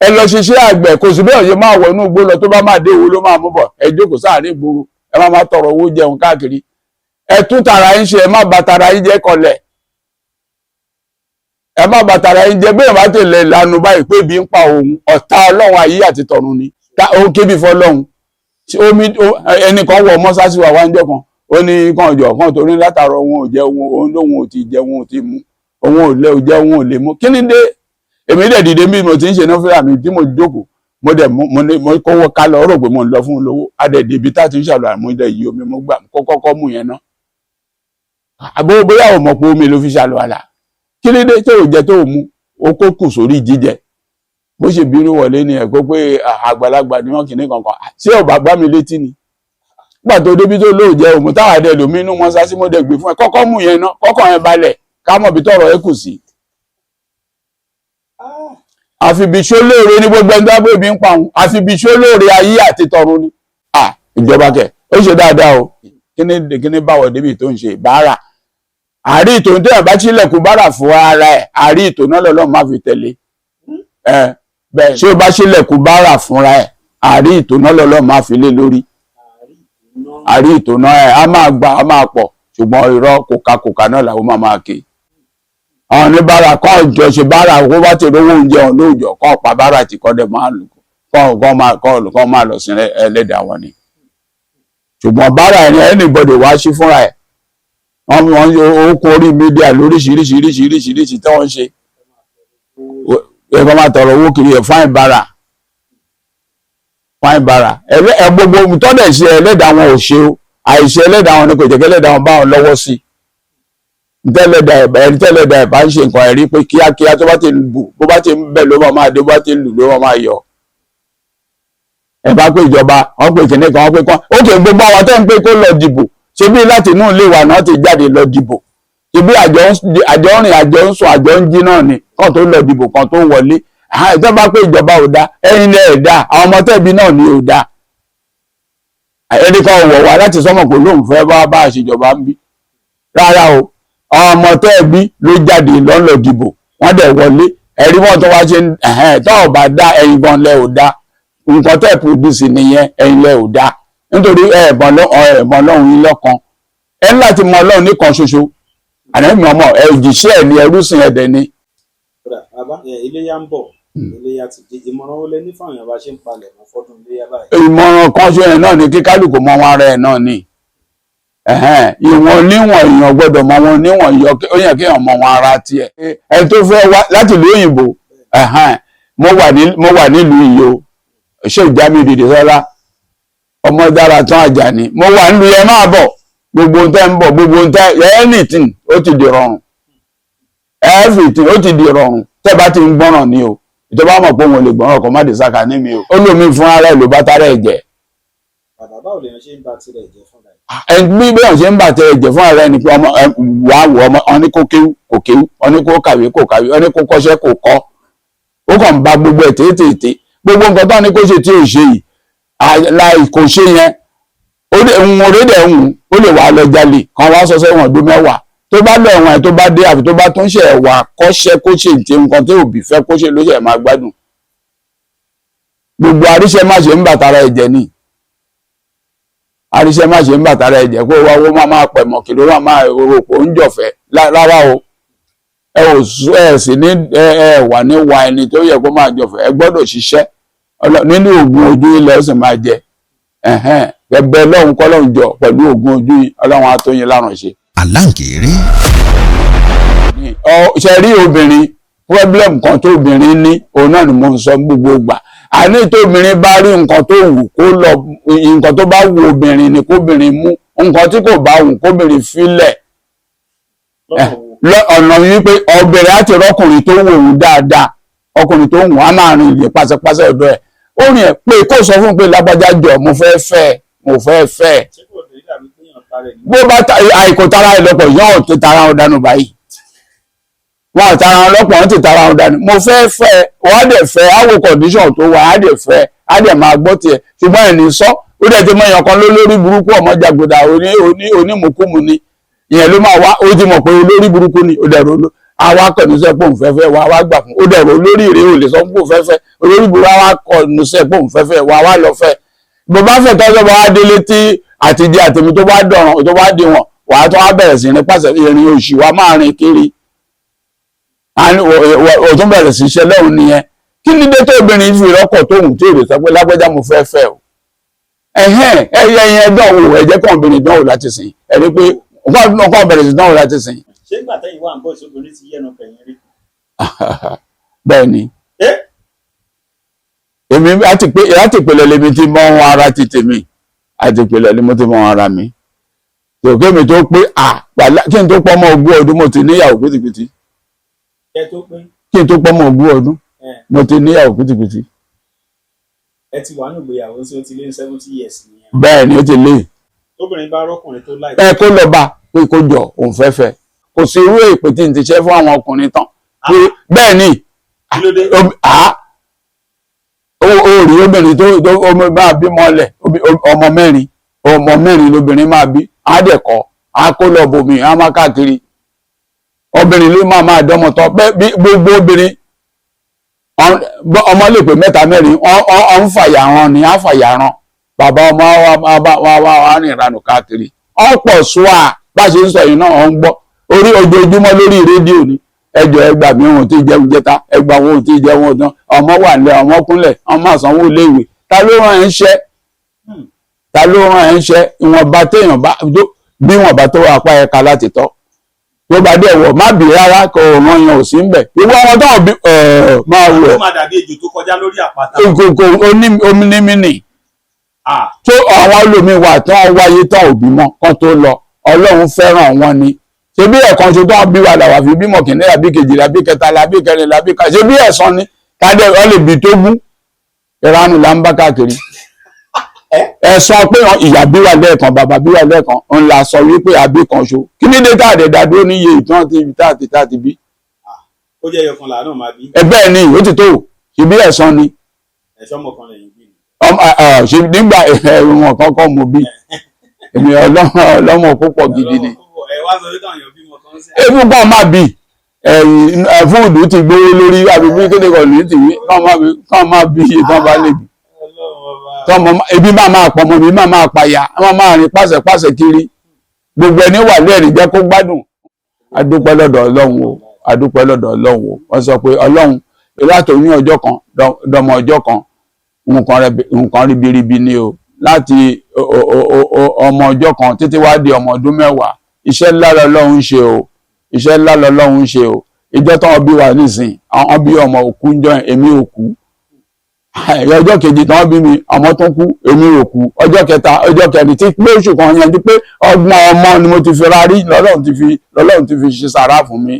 ẹ lọ ṣiṣẹ́ àgbẹ̀. Kò sí bẹ́ẹ̀ ṣe máa wọ inú igbó lọ, tó bá máa dé, owó ló máa mú bọ̀. Ẹ jókòó sáàrin ìgboro, ẹ má máa tọrọ owó jẹun káàkiri. Ẹ tún tara yín ṣe, ẹ má bà tara yín jẹ́ kọlẹ̀, ẹ má bà tara yín jẹ́. Bẹ́ẹ̀ bá tẹ̀lé lanu báyìí pé ebi ń pa òun, ọ̀tá Ọlọ́run ayé àti tọ̀run ni. Ó kébi fọlọ́run omi. Ẹnìkan wọ mọ́sáàsì wà wáńjọ́ kan, ó ní kàn jọ kàn torí látàrọ òun ò jẹ, òun lóun ò ti jẹ, òun ò ti mú, òun ò lè jẹ, òun ò lè mú. Kí ni dé? Èmi dẹ̀ dìde bí mo ti ń ṣe náfìlà mi tí mo jókòó, mo dẹ̀ mo ní mo kówó ká lọ, rò pé mo ń lọ fún un lówó. Adẹ̀dẹ̀ ibi tá ti ń ṣàlùwà, mo dẹ̀ yí omi, mo gbà kó kọ́kọ́ mú yẹn ná. Àbó bóyá ò mọ̀ pé omi ló fi ṣàlùwàlà. Kí ni dé tó ò jẹ, tó ò mu, ó kó kù sórí jíjẹ? Bó ṣe bínú wọlé ni ẹ̀ kó pé àgbàlagbà ni wọ́n kìíní kankan. Ṣé ò bá gbá mi létí ni nígbà tó débi tó lóò jẹ òmù táwọn àdẹ lòmí inú wọn sá sí? Mo dẹ̀ gbé fún ẹ, kọ́kọ́ mú yẹn ná, kọ́kọ́ yẹn balẹ̀, ká mọ̀ bí tọ̀rọ̀ ẹ kù sí. Àfibìṣó lóore ní gbogbo ẹni tó bá ebi ń pa òun, àfibìṣó lóore ayé àti tọ̀run ni. Ìjọba kẹ ó ṣe dáadáa o. Kíní kíní báwọ̀ débi tó ń ṣe báárà àárí ìtò tó yàn bá sílẹ̀kùn báárà fún ara ẹ̀, àárí ìtò náà lọ́lọ́run má fi tẹ̀lé ẹ bẹ́ẹ̀. Ṣé o bá sílẹ̀kùn báárà fúnra ẹ̀, àárí ìtò náà lọ́lọ́run má fi lé lórí, àárí ìtò náà ẹ̀ á máa gbà, á máa pọ̀. Ṣùgbọ́n irọ́ kòkakòka náà làwọn máa máa ké. Àwọn oníbàárà kọ́ jọ ṣe báárà, kó bá ti rówó oúnjẹ òun lóòjọ́, kọ́ pa báárà tí kọ́ dẹ̀ máa lù kọ́ máa lọ sí ẹlẹ́dàá wọn ni. Ṣùgbọ́n báárà ẹni anybody wá sí fúnra ẹ̀, wọ́n ó kún orí media lóríṣiríṣiríṣiríṣiríṣi tí wọ́n ń ṣe. Ẹ kọ́ máa tọrọ owó kiri ẹ̀. Fine báárà, fine báárà ẹ. Gbogbo tọ́lẹ̀ ṣe ẹlẹ́dàá wọn ò ṣe o. Àìṣe ẹlẹ́dàá wọn ni kò jẹ́ kí ẹlẹ́dàá wọn bá wọn lọ́wọ́ sí i. Ntẹ́lẹ̀dà ẹ̀ ẹni tẹ́lẹ̀dà ẹ̀ bá ń ṣe nǹkan, ẹ̀rí pé kíákíá tó bá ti bù, bó bá ti ń bẹ̀ ló máa dé, bó bá ti lù ló máa yọ. Ẹ bá pé ìjọba wọn pé kìnìún kan, wọn pé kán ó kè. Gbogbo àwọn tẹ́ ń pé kó lọ dìbò, ṣé bí láti inú ilé wa náà ti jáde lọ dìbò? Ṣé bí àjọ ń rìn, àjọ ń sùn, àjọ ń jí náà ni kán tó lọ dìbò, kan tó wọlé? Ìjọba pé ìjọba ò dá, ẹ̀yin lẹ ẹ̀ dá, àwọn ọmọ tẹ̀bí náà ni ò dá. Ẹnì kan wọ̀ wá láti sọ́mọ̀ pé lóun fẹ́ bá bá àṣejọba ń bí rárá o. Ọmọ tẹ́ẹ̀bí ló jáde lọ́nà dìbò, wọ́n dẹ̀ wọlé. Ẹ̀rí wọn tó wá ṣe tó ò bá dá, ẹ̀yin gan lẹ ò dá. Nǹkan tẹ́ produce nìyẹn, ẹ̀yin lẹ ò dá, nítorí ẹ̀ẹ̀bọ̀n lọ́hùn yín lọ́kan. Ẹ ní láti mọ Ọlọ́run nìkan ṣoṣo. Ànábì ọmọ ẹ òjìṣẹ́ ẹ̀ ní ẹrúsìn ẹ̀dẹ̀ ni. Kódà bàbá ẹ, iléyá ń bọ̀, iléyá ti dé. Ìmọ̀ràn wo lẹ ní fáwọn èèyàn bá ṣe ń palẹ̀ mọ́ fọ́dún iléyá báyìí? Ìmọ̀ràn kan ṣe yẹn náà ni kí kálukú mọ wọn ara ẹ̀ náà ni. Ẹ̀hẹ́n, ìwọ̀n níwọ̀n èèyàn gbọ́dọ̀ mọ wọn níwọ̀n yọ, ó yẹ kí èèyàn mọ wọn ara tiẹ̀. Ẹni tó fẹ́ wá láti ìlú òyìnbó, ẹ̀hẹ́n, mo wà nílùú Ìyó, ṣé ìjámi dìde sọ́lá ọmọ dára tán Àjàní, mo wà nílùú yẹn, máa bọ̀. Gbogbo ohun tẹ́ ń bọ̀, gbogbo ohun tẹ́, anything, ó ti di rọrùn, everything ó ti di rọrùn tẹ́ bá ti ń gbọ́ràn ni o. Ìjọba mọ̀ pé òun ò lè gbọ́ràn, kó má dé sáka ní mi o. Ó lómi fún ara ẹ̀ ló bá tára ẹ̀ jẹ́. Bàbá, báwo lèèyàn ṣe ń ba tirẹ̀ jẹ́ fúnra ẹ̀? Ẹni bí bẹ́ẹ̀ ṣe ń bà tẹ ẹ̀jẹ̀ fún ara ẹni pé ọmọ ẹ wà wọ ọmọ ọní kó kéwú kò kéwú, ọní kó kàwé kò kàwé, ọní kó kọ́ṣẹ́ kò kọ́. Ó kàn ń ba gbogbo ẹ̀ tètè. Gbogbo nǹkan tó ní kó ṣe tí ò ṣe yìí, láì kò ṣe yẹn, ó lè ń orí dẹ̀ ń ó lè wà lọ jalè kan, wá sọ sẹ́wọ̀n ọdún 10. Tó bá lọ ẹ̀wọ̀n ẹ̀, tó bá dé, àfi tó bá tún ṣe ẹ̀wà kọ́ṣẹ́ kó ṣe ti nǹkan tí òbí fẹ́ kó ṣe ló ṣe máa gbádùn. Gbogbo àríṣẹ́ má ṣe ń bàtàrà ẹ̀jẹ̀ ni, àríṣẹ́ má ṣe ń bàtàrà ẹ̀jẹ̀ kó wá owó máa pẹ̀ mọ̀ kí ló máa máa rò pé ó ń jọ̀fẹ́ rárá o. Ẹ ò ẹ sì ní ẹ ẹ wà ní wa ẹni tó yẹ kó máa jọ̀fẹ́. Ẹ gbọ́dọ̀ ṣiṣẹ́ nínú oògùn ojú ilẹ̀, ó sì máa jẹ ẹ̀hẹ́n ẹbẹ lọ́hùn kọ́lọ́hùn jọ pẹ̀lú oògùn ojú yìí. Ọlọ́run á tó yín lárùn ṣe. Aláǹgẹ̀rẹ̀. Ọ ṣe rí obìnrin, problem kan tó obìnrin ní, òun náà ni mo ń sọ gbogbo gbà. Àní tó obìnrin bá rí nǹkan tó wù kó lọ, nǹkan tó bá wù obìnrin ni kóbìnrin mú, nǹkan tí kò bá wù kóbìnrin filẹ̀. Lọ́nà wo? Ọ̀nà wípé obìnrin á ti rọ́kùnrin tó wù òun dáadáa, ọkùnrin tó wù á máa rìn ilé pàṣẹpàṣẹ ọ̀dọ̀ ẹ̀, ó rìn ẹ̀ pé kó sọ fún un pé, "Lágbájá, jọ, mo fẹ́ fẹ́ ẹ, mo fẹ́ fẹ́ ẹ." Ṣé kò ní dàbí kéèyàn parẹ́ ní? Bó bá àìkò tara ẹ̀ lọ́pọ̀ yóò ti tara wọn dànù báyìí. Wọn ò tara wọn lọ́pọ̀, wọn ti tara wọn dànù. "Mo fẹ́ fẹ́ ẹ," wọ́n á dẹ̀ fẹ́, á wo condition tó wà, á dẹ̀ fẹ́, á dẹ̀ máa gbọ́ tiẹ̀. Ṣùgbọ́n ẹ̀ ní sọ, ó dẹ̀ ti mọ èèyàn kan lólórí burúkú, ọmọ jàgòdà, oní oní onímùkúmu ni. Ìyẹn ló máa wá. Ó ti mọ̀ pé olórí burúkú ni. Ó dẹ̀ ro àwa kọ̀ ní sẹ́ pé òun fẹ́ fẹ́ wá, wá gbà fún. Ó dẹ̀ ro olórí rèé, ò lè sọ pé òun fẹ́ fẹ́ olórí burúkú. Wá kọ̀ ní sẹ́ pé òun fẹ́ fẹ́ wá, wá lọ fẹ́. Bó bá fẹ́ tọ́jọ́ bá wá délé tí àtijọ́ àtẹ̀mí tó bá dọ̀ràn, tó bá di wọn, wàá tó wá bẹ̀rẹ̀ sí ní pàṣẹ ìrìn òṣì wa máa rìn kiri, ò tún bẹ̀rẹ̀ sí iṣẹ́ lọ́hùn nìyẹn. Kí ni dé tó obìnrin fi rọ́kọ̀ tó hùn tí èrè sọ pé, "Lágbájá, mo fẹ́ fẹ́ o"? Ẹ̀hẹ́n, ẹ̀yẹ yẹn dánwò. Ẹ jẹ́ kàn obìnrin dánwò láti sìn. Ẹ rí pé nǹkan bẹ̀rẹ̀ sí dánwò láti sìn. Ṣé ìgbà tẹ́yìn wà ń bọ̀, ìṣòbìnrin ti yẹnu kẹ̀yìn rí? Bẹ́ẹ̀ ni. Ẹ́. Èmi láti pé láti ìpìlẹ̀ lèmi ti mọ ohun ara ti tèmi, àti ìpìlẹ̀ ni mo ti mọ ohun ara mi. Tòkè mi tó pé à kí n tó pọ́ ọmọ 20 ọdún, mo ti níyàwó pìtìpìtì. Kẹ́ tó pé? Kí n tó pọ́ ọmọ 20 ọdún, ẹ mo ti níyàwó pìtìpìtì. Ẹ ti wà nínú ìgbéyàwó tí ó ti lé ní 70 years nìyẹn? Bẹ́ẹ̀ ni, ó ti lé. Tóbìnrin bá rọ́kùnrin tó láì Ẹ kó lọ bá pé kó jọ, òun fẹ́ fẹ́. Kò sí irú èpè tí n ti ṣe fún àwọn ọkùnrin tán pé bẹ́ẹ̀ ni. Kí ló dé? Ó rí obìnrin tó ọmọ máa bímọ lẹ̀, ọmọ mẹ́rin, ọmọ mẹ́rin lobìnrin máa bí, á dẹ̀ kọ́, á kó lọ bòmí, á má káàkiri. Obìnrin ló máa máa dánmọ tán bẹ́ẹ̀ bí gbogbo obìnrin. Ọmọ lè pé mẹ́ta, mẹ́rin, ọ ń fàyà ran ni, á fàyà ran bàbá ọmọ wa wa wa wa wa rìn ìranù káàkiri. Ọ̀pọ̀ ṣùà bá ṣe ń sọ yìí náà, ọ̀ ń gbọ́ orí ojoojúmọ́ lórí rédíò ni. "Ẹjọ́, ẹgbà mi, òun ti jẹun jẹta, ẹgbà òun ti jẹun ọdún, ọmọ wà nílẹ̀, ọmọ kúnlẹ̀, ọmọ àsanwó iléèwé." Ta ló rán ẹ ń ṣẹ́? Ta ló rán ẹ ń ṣẹ́? Ìwọ̀nba téèyàn bá bí, ìwọ̀nba tó wà apá ẹ̀ka láti tọ́ tó bá dẹ̀ wọ̀, má bì rárá, kò ràn yàn ò sí ń bẹ̀. Ìwọ ọmọ tó bí máa wọ̀. Ó máa dàbí ejò tó kọjá lórí àpáta. Kò onímínì. Tó àwọn olómi wà tí wọ́n wáyé tán òbí mọ́ kán tó lọ, Ọlọ́run fẹ́ràn wọn ni. Ṣé bí ẹ̀kan ṣe tó ń bí wa làwà fi bímọ kìíní, àbí kejì, àbí kẹta, àbí kẹrin, àbí ká ṣe bí ẹ̀san ni kádẹ ọ lè bí tó gún ìranù là ń bá káàkiri. Ẹ̀san pé ìyá bí wa lẹ́ẹ̀kan, bàbá bí wa lẹ́ẹ̀kan, ń la sọ wípé àbí kan ṣo. Kí ní dé táàdé dádúró níye ìtàn tí ibi táàtì táàtì bí? Ó jẹ́ ẹyọkan làánà máa bí. Ẹ bẹ́ẹ̀ ni, ó ti tó ṣe bí ẹ̀san ni. Ẹ̀ṣọ́ mọ̀kan lẹ́yìn bí ni. Ṣe nígbà ẹ̀wọ̀n kankan mo bí èmi ọlọ́mọ púpọ̀ gidi ni. Ẹ wá sọ wípé àwọn èèyàn bímọ kan sí. Ebi kọ́ máa bì fúùdù ti gbówó lórí àbí bí kéde kan lórí ti wí, kọ́ máa bí iye tán bá lè bí. Ọlọ́run ọba. Tọmọ ebi máa máa pọ̀, ọmọ mi máa máa pàyà, wọ́n máa rìn pàṣẹ pàṣẹ kiri. Gbogbo ẹni wà lẹ́ẹ̀rí jẹ́ kó gbádùn. Adúpẹ́ lọ́dọ̀ Ọlọ́run o, adúpẹ́ lọ́dọ̀ Ọlọ́run o. Wọ́n sọ pé Ọlọ́run láti oyún ọjọ́ kan dọmọ ọjọ́ kan, nǹkan ribiribi ni o. Láti ọmọ ọjọ́ kan títí wá di ọmọ ọdún 10, iṣẹ́ ńlá lọ́lọ́run ń ṣe o, iṣẹ́ ńlá lọ́lọ́run ń ṣe o. Ìjọ tán bí wa nísìn, àwọn bí ọmọ òkú ń jọ, èmi òkú. Ọjọ́ kejì tán bí mi, ọmọ tó kú, èmi òkú. Ọjọ́ kẹta, ọjọ́ kẹrin, tí pé oṣù kan yẹn di pé ọgbọ̀n ọmọ ni mo ti fi ra rí, lọ́lọ́run ti fi ṣe sàrà fún mi.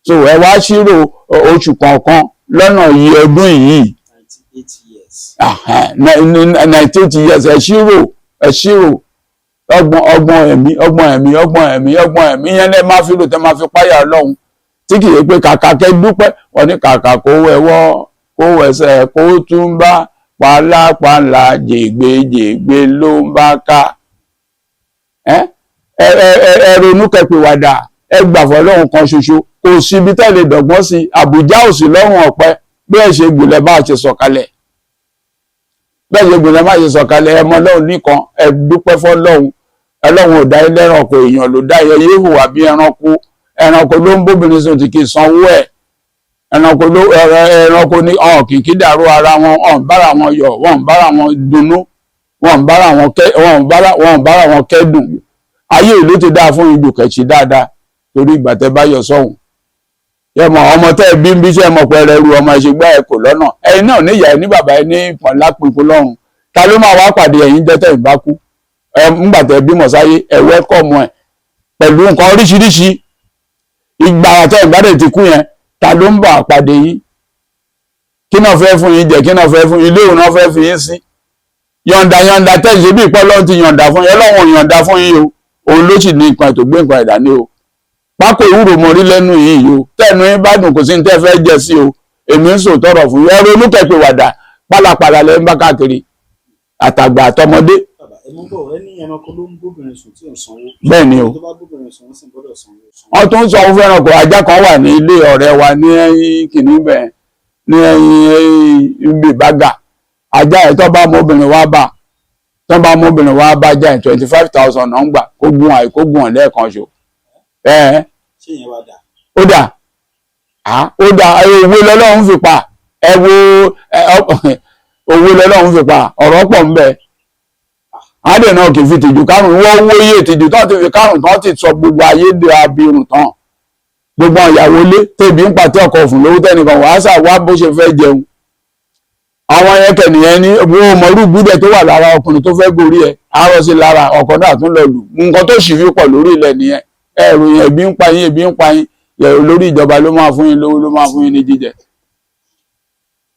So ẹ wá ṣírò oṣù kọ̀ọ̀kan lọ́nà iye ọdún yìí. 98 years. 98 years. Ẹ ṣírò, ẹ ṣírò ọgbọ̀n, ọgbọ̀n ẹ̀mí, ọgbọ̀n ẹ̀mí, ọgbọ̀n ẹ̀mí, ọgbọ̀n ẹ̀mí yẹn lẹ́ máa fi rò, tẹ́ máa fi páyà Ọlọ́run, tí kì í pé kàkà kẹ́ dúpẹ́. Wọ́n ní kàkà kó wẹ̀wọ́, kó wẹsẹ̀, kó tún bá pàlápàlà, jègbèjègbè ló ń bá ká. Ẹ ẹ ẹ ẹ ronú kẹpìwàdà, ẹ gbà fọ́lọ́run kan ṣoṣo. Kò síbi tẹ́ lè dọ̀gbọ́n sí. Àbújá ò sí lọ́rùn ọ̀pẹ. Bí ẹ ṣe gbìlẹ̀ bá a ṣe sọ̀kalẹ̀, bẹ́ẹ̀ ṣe gbìlẹ̀ bá a ṣe sọ̀kalẹ̀. Ẹ mọ Ọlọ́run nìkan, ẹ dúpẹ́ fọ́lọ́run. Ọlọ́run ò dá ilé ẹranko, èèyàn ló dá. Ẹ yé hùwà bí ẹranko. Ẹranko ló ń bóbìnrin sùn tí kì í sanwó ẹ̀. Ẹranko ló ẹranko ní ọ̀hún kìkì dàrú ara wọn, ọ̀hún bára wọn yọ̀, wọ́n ń bára wọn dunnú, wọ́n ń bára wọn kẹ́dùn. Ayé ìlú ti dáa fún ìjù kẹ̀sì dáadáa, torí ìgbà tẹ́ bá yọ sọ́hùn, yẹ mọ ọmọ tẹ́ ẹ bí ń bí sẹ́ mọ̀ pé ẹrù ọmọ ẹ̀ṣẹ̀ gbá ẹ kò lọ́nà. Ẹ̀yin náà níyà ẹ ní bàbá ẹ ní ìpọ̀n lápapọ̀ lọ́run. Ta ló máa wá pàdé ẹ̀yin jẹ́ tẹ́ ẹ̀ bá kú? Ẹ ńgbà tẹ́ bímọ sáyé, ẹ welcome ẹ pẹ̀lú nǹkan oríṣiríṣi. Ìgbà tẹ́ ìgbádùn ti kú yẹn, ta ló ń bọ̀ àpàdé yín? Kí náà fẹ́ fún yín jẹ? Kí náà fẹ́ fún ilé òun náà fẹ́ fi yín sí? Yọ̀ǹda, yọ̀ǹda tẹ́ ṣe bí ìpọ́ lọ́run ti yọ̀ǹda fún yín. Ọlọ́run ò yọ̀ǹda fún yín o. Òun ló sì ní nǹkan ètò gbé nǹkan ẹ̀dá ní o. Pákó ìwúrò mo rí lẹ́nu yìí o. Tẹ́nu yín bá dùn, kò sí ní tẹ́ fẹ́ jẹ sí o. Èmi ń sò tọrọ fún yín. Ẹ ronú kẹ́pẹ́ wàdà. Pálapàla lẹ́ ń bá káàkiri, àtàgbà àtọmọdé. Bàbá, ẹ mú bọ̀. Ẹ ní ẹranko ló ń bóbìnrin sùn tí ò ń sanwó. Bẹ́ẹ̀ ni o. Tó bá bóbìnrin sùn, wọ́n sì gbọ́dọ̀ sanwó. Wọ́n tún sọ fún fẹ́ràn kò. Ajá kan wà ní ilé ọ̀rẹ́ wa ní ẹ̀yìn kìnní bẹ́ẹ̀, ní ẹ̀yìn ibi ìbága. Ajá ẹ̀, tó bá mọ́bìnrin wá bá, tó bá mọ́bìnrin wá bá ajá ẹ̀, 25,000 náà ń gbà, kó gun àì kó gun ọ̀ lẹ́ẹ̀kan ṣo ẹ̀. Ṣé ìyẹn wá dà? Ó dà á, ó dà. Òwe lọ́lọ́run fi pa. Ẹ wo òwe lọ́lọ́run fi pa, ọ̀rọ̀ pọ̀ ń bẹ. Adé náà kì í fi tìjú kárùn. Wọ́n wó iye tìjú tán ti fi kárùn tán, ti sọ gbogbo ayé dé abirùn tán. Gbogbo ìyàwó ilé tẹ̀bí ń pàtẹ ọkọ̀ fún lówó, tẹ́nìkan wàá sà wá bó ṣe fẹ́ jẹun. Àwọn yẹn kẹ̀nìyẹn ní wo mọ̀rú gbúdẹ̀ tó wà lára ọkùnrin tó fẹ́ gorí ẹ̀ àárọ̀ sí lára ọkọ̀ náà tún lọ lù. Nǹkan tó sì fi pọ̀ lórí ilẹ̀ nìyẹn. Ẹ̀rù yẹn, ebi ń pa yín, ebi ń pa yín. Lórí ìjọba ló máa fún yín lówó, ló máa fún yín ní jíjẹ.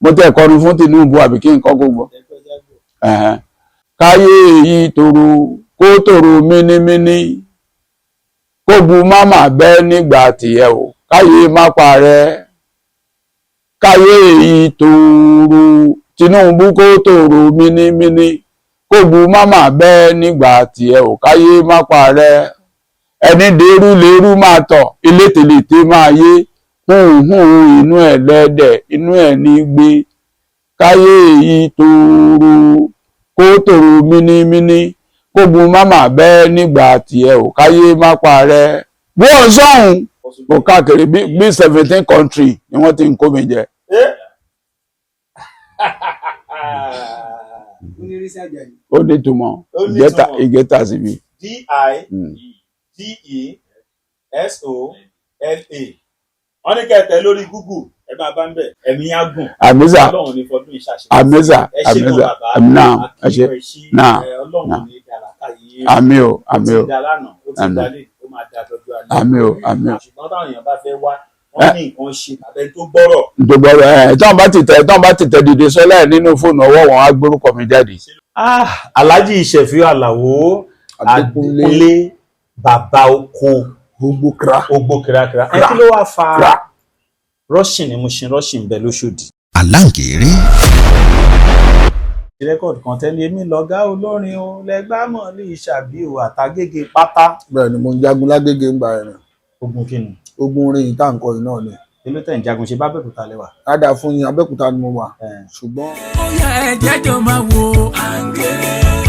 Mo tẹ́ kọrin fún Tinubu àbí kí nǹkan kó gbọ́. Ẹ̀hẹ́n. Káyé èyí tòrò, kó tòrò mínímíní, kó bu mámà bẹ́ nígbà tìyẹ o. Káyé má parẹ́, káyé èyí tòrò, Tinubu, kó tòrò mínímíní, kó bu mámà bẹ́ nígbà tìyẹ o. Káyé má parẹ́. Ẹni dèrú lérú máa tọ̀, ilé tèlètè máa yé hùn hùn, inú ẹ̀ lẹ́dẹ̀, inú ẹ̀ ní gbé. Káyé èyí tòrò, kó tòrò mínímíní, kó bu mámà bẹ́ nígbà tiẹ̀ ò. Káyé má parẹ́. Wọ́n sọ̀hún kò káàkiri bí 17 country ni wọ́n ti ń kó mi jẹ. Onírìísí Àjàyí. Ó ní ìtumọ̀. Ó ní ìgẹ́ta ìtumọ̀. Ìgẹ́ta síbi. D I D E S O L A. Wọ́n ní kẹtẹ lórí Google, ẹ máa bá ń bẹ̀. Ẹ̀mí á gùn. Àmísà. Ọlọ́run ní fọdún ìṣàṣẹ. Àmísà. Ẹ ṣe gan, Àmísà. bàbá. Náà, ẹ ṣe. Náà. Ọlọ́run Náà. ní dàlákà yìí. Àmín o. Ó Àmín ti o. da lánàá, ó ti Àmín. da lé, ó máa da dọjọ́ alẹ́. Àmín o, àmín o. Ṣùgbọ́n táwọn èèyàn bá fẹ́ wá, wọ́n ní nǹkan ṣe tàbí tó gbọ́rọ̀. Gbogbo ẹ tí wọ́n bá ti tẹ dìde sọlá ẹ nínú fóònù ọwọ́ wọn, á gbórúkọ mi jáde. Ah, Alhaji Sefiu Alao Adékúnlé. Adékúnlé, bàbá oko. Gbogbo kra. Ogbó kírakíra. Ẹ kí ló wá fa rushing ni mo ṣe rushing bẹ lóṣòdì? Aláǹkéré. Record kan tẹ́lẹ̀, èmi lọ́gá olórin o, lẹ́gbàmọ̀ lè ṣàbí o, àtàgége pátá. Bẹ́ẹ̀ ni, mo ń jagun lágége ń gba ẹ̀rìn. Ogun kinu? Ogun orin yìí tá à ń kọ yìí náà ni. Èló tẹ̀ ń jagun ṣe bá Bẹ́òkúta lẹ́wà. Ládàá fún yín, Abẹ́òkúta ni mo wà, ṣùgbọ́n Ó yá, ẹ jẹ́ jọ máa wo. Àǹgẹ̀rẹ̀.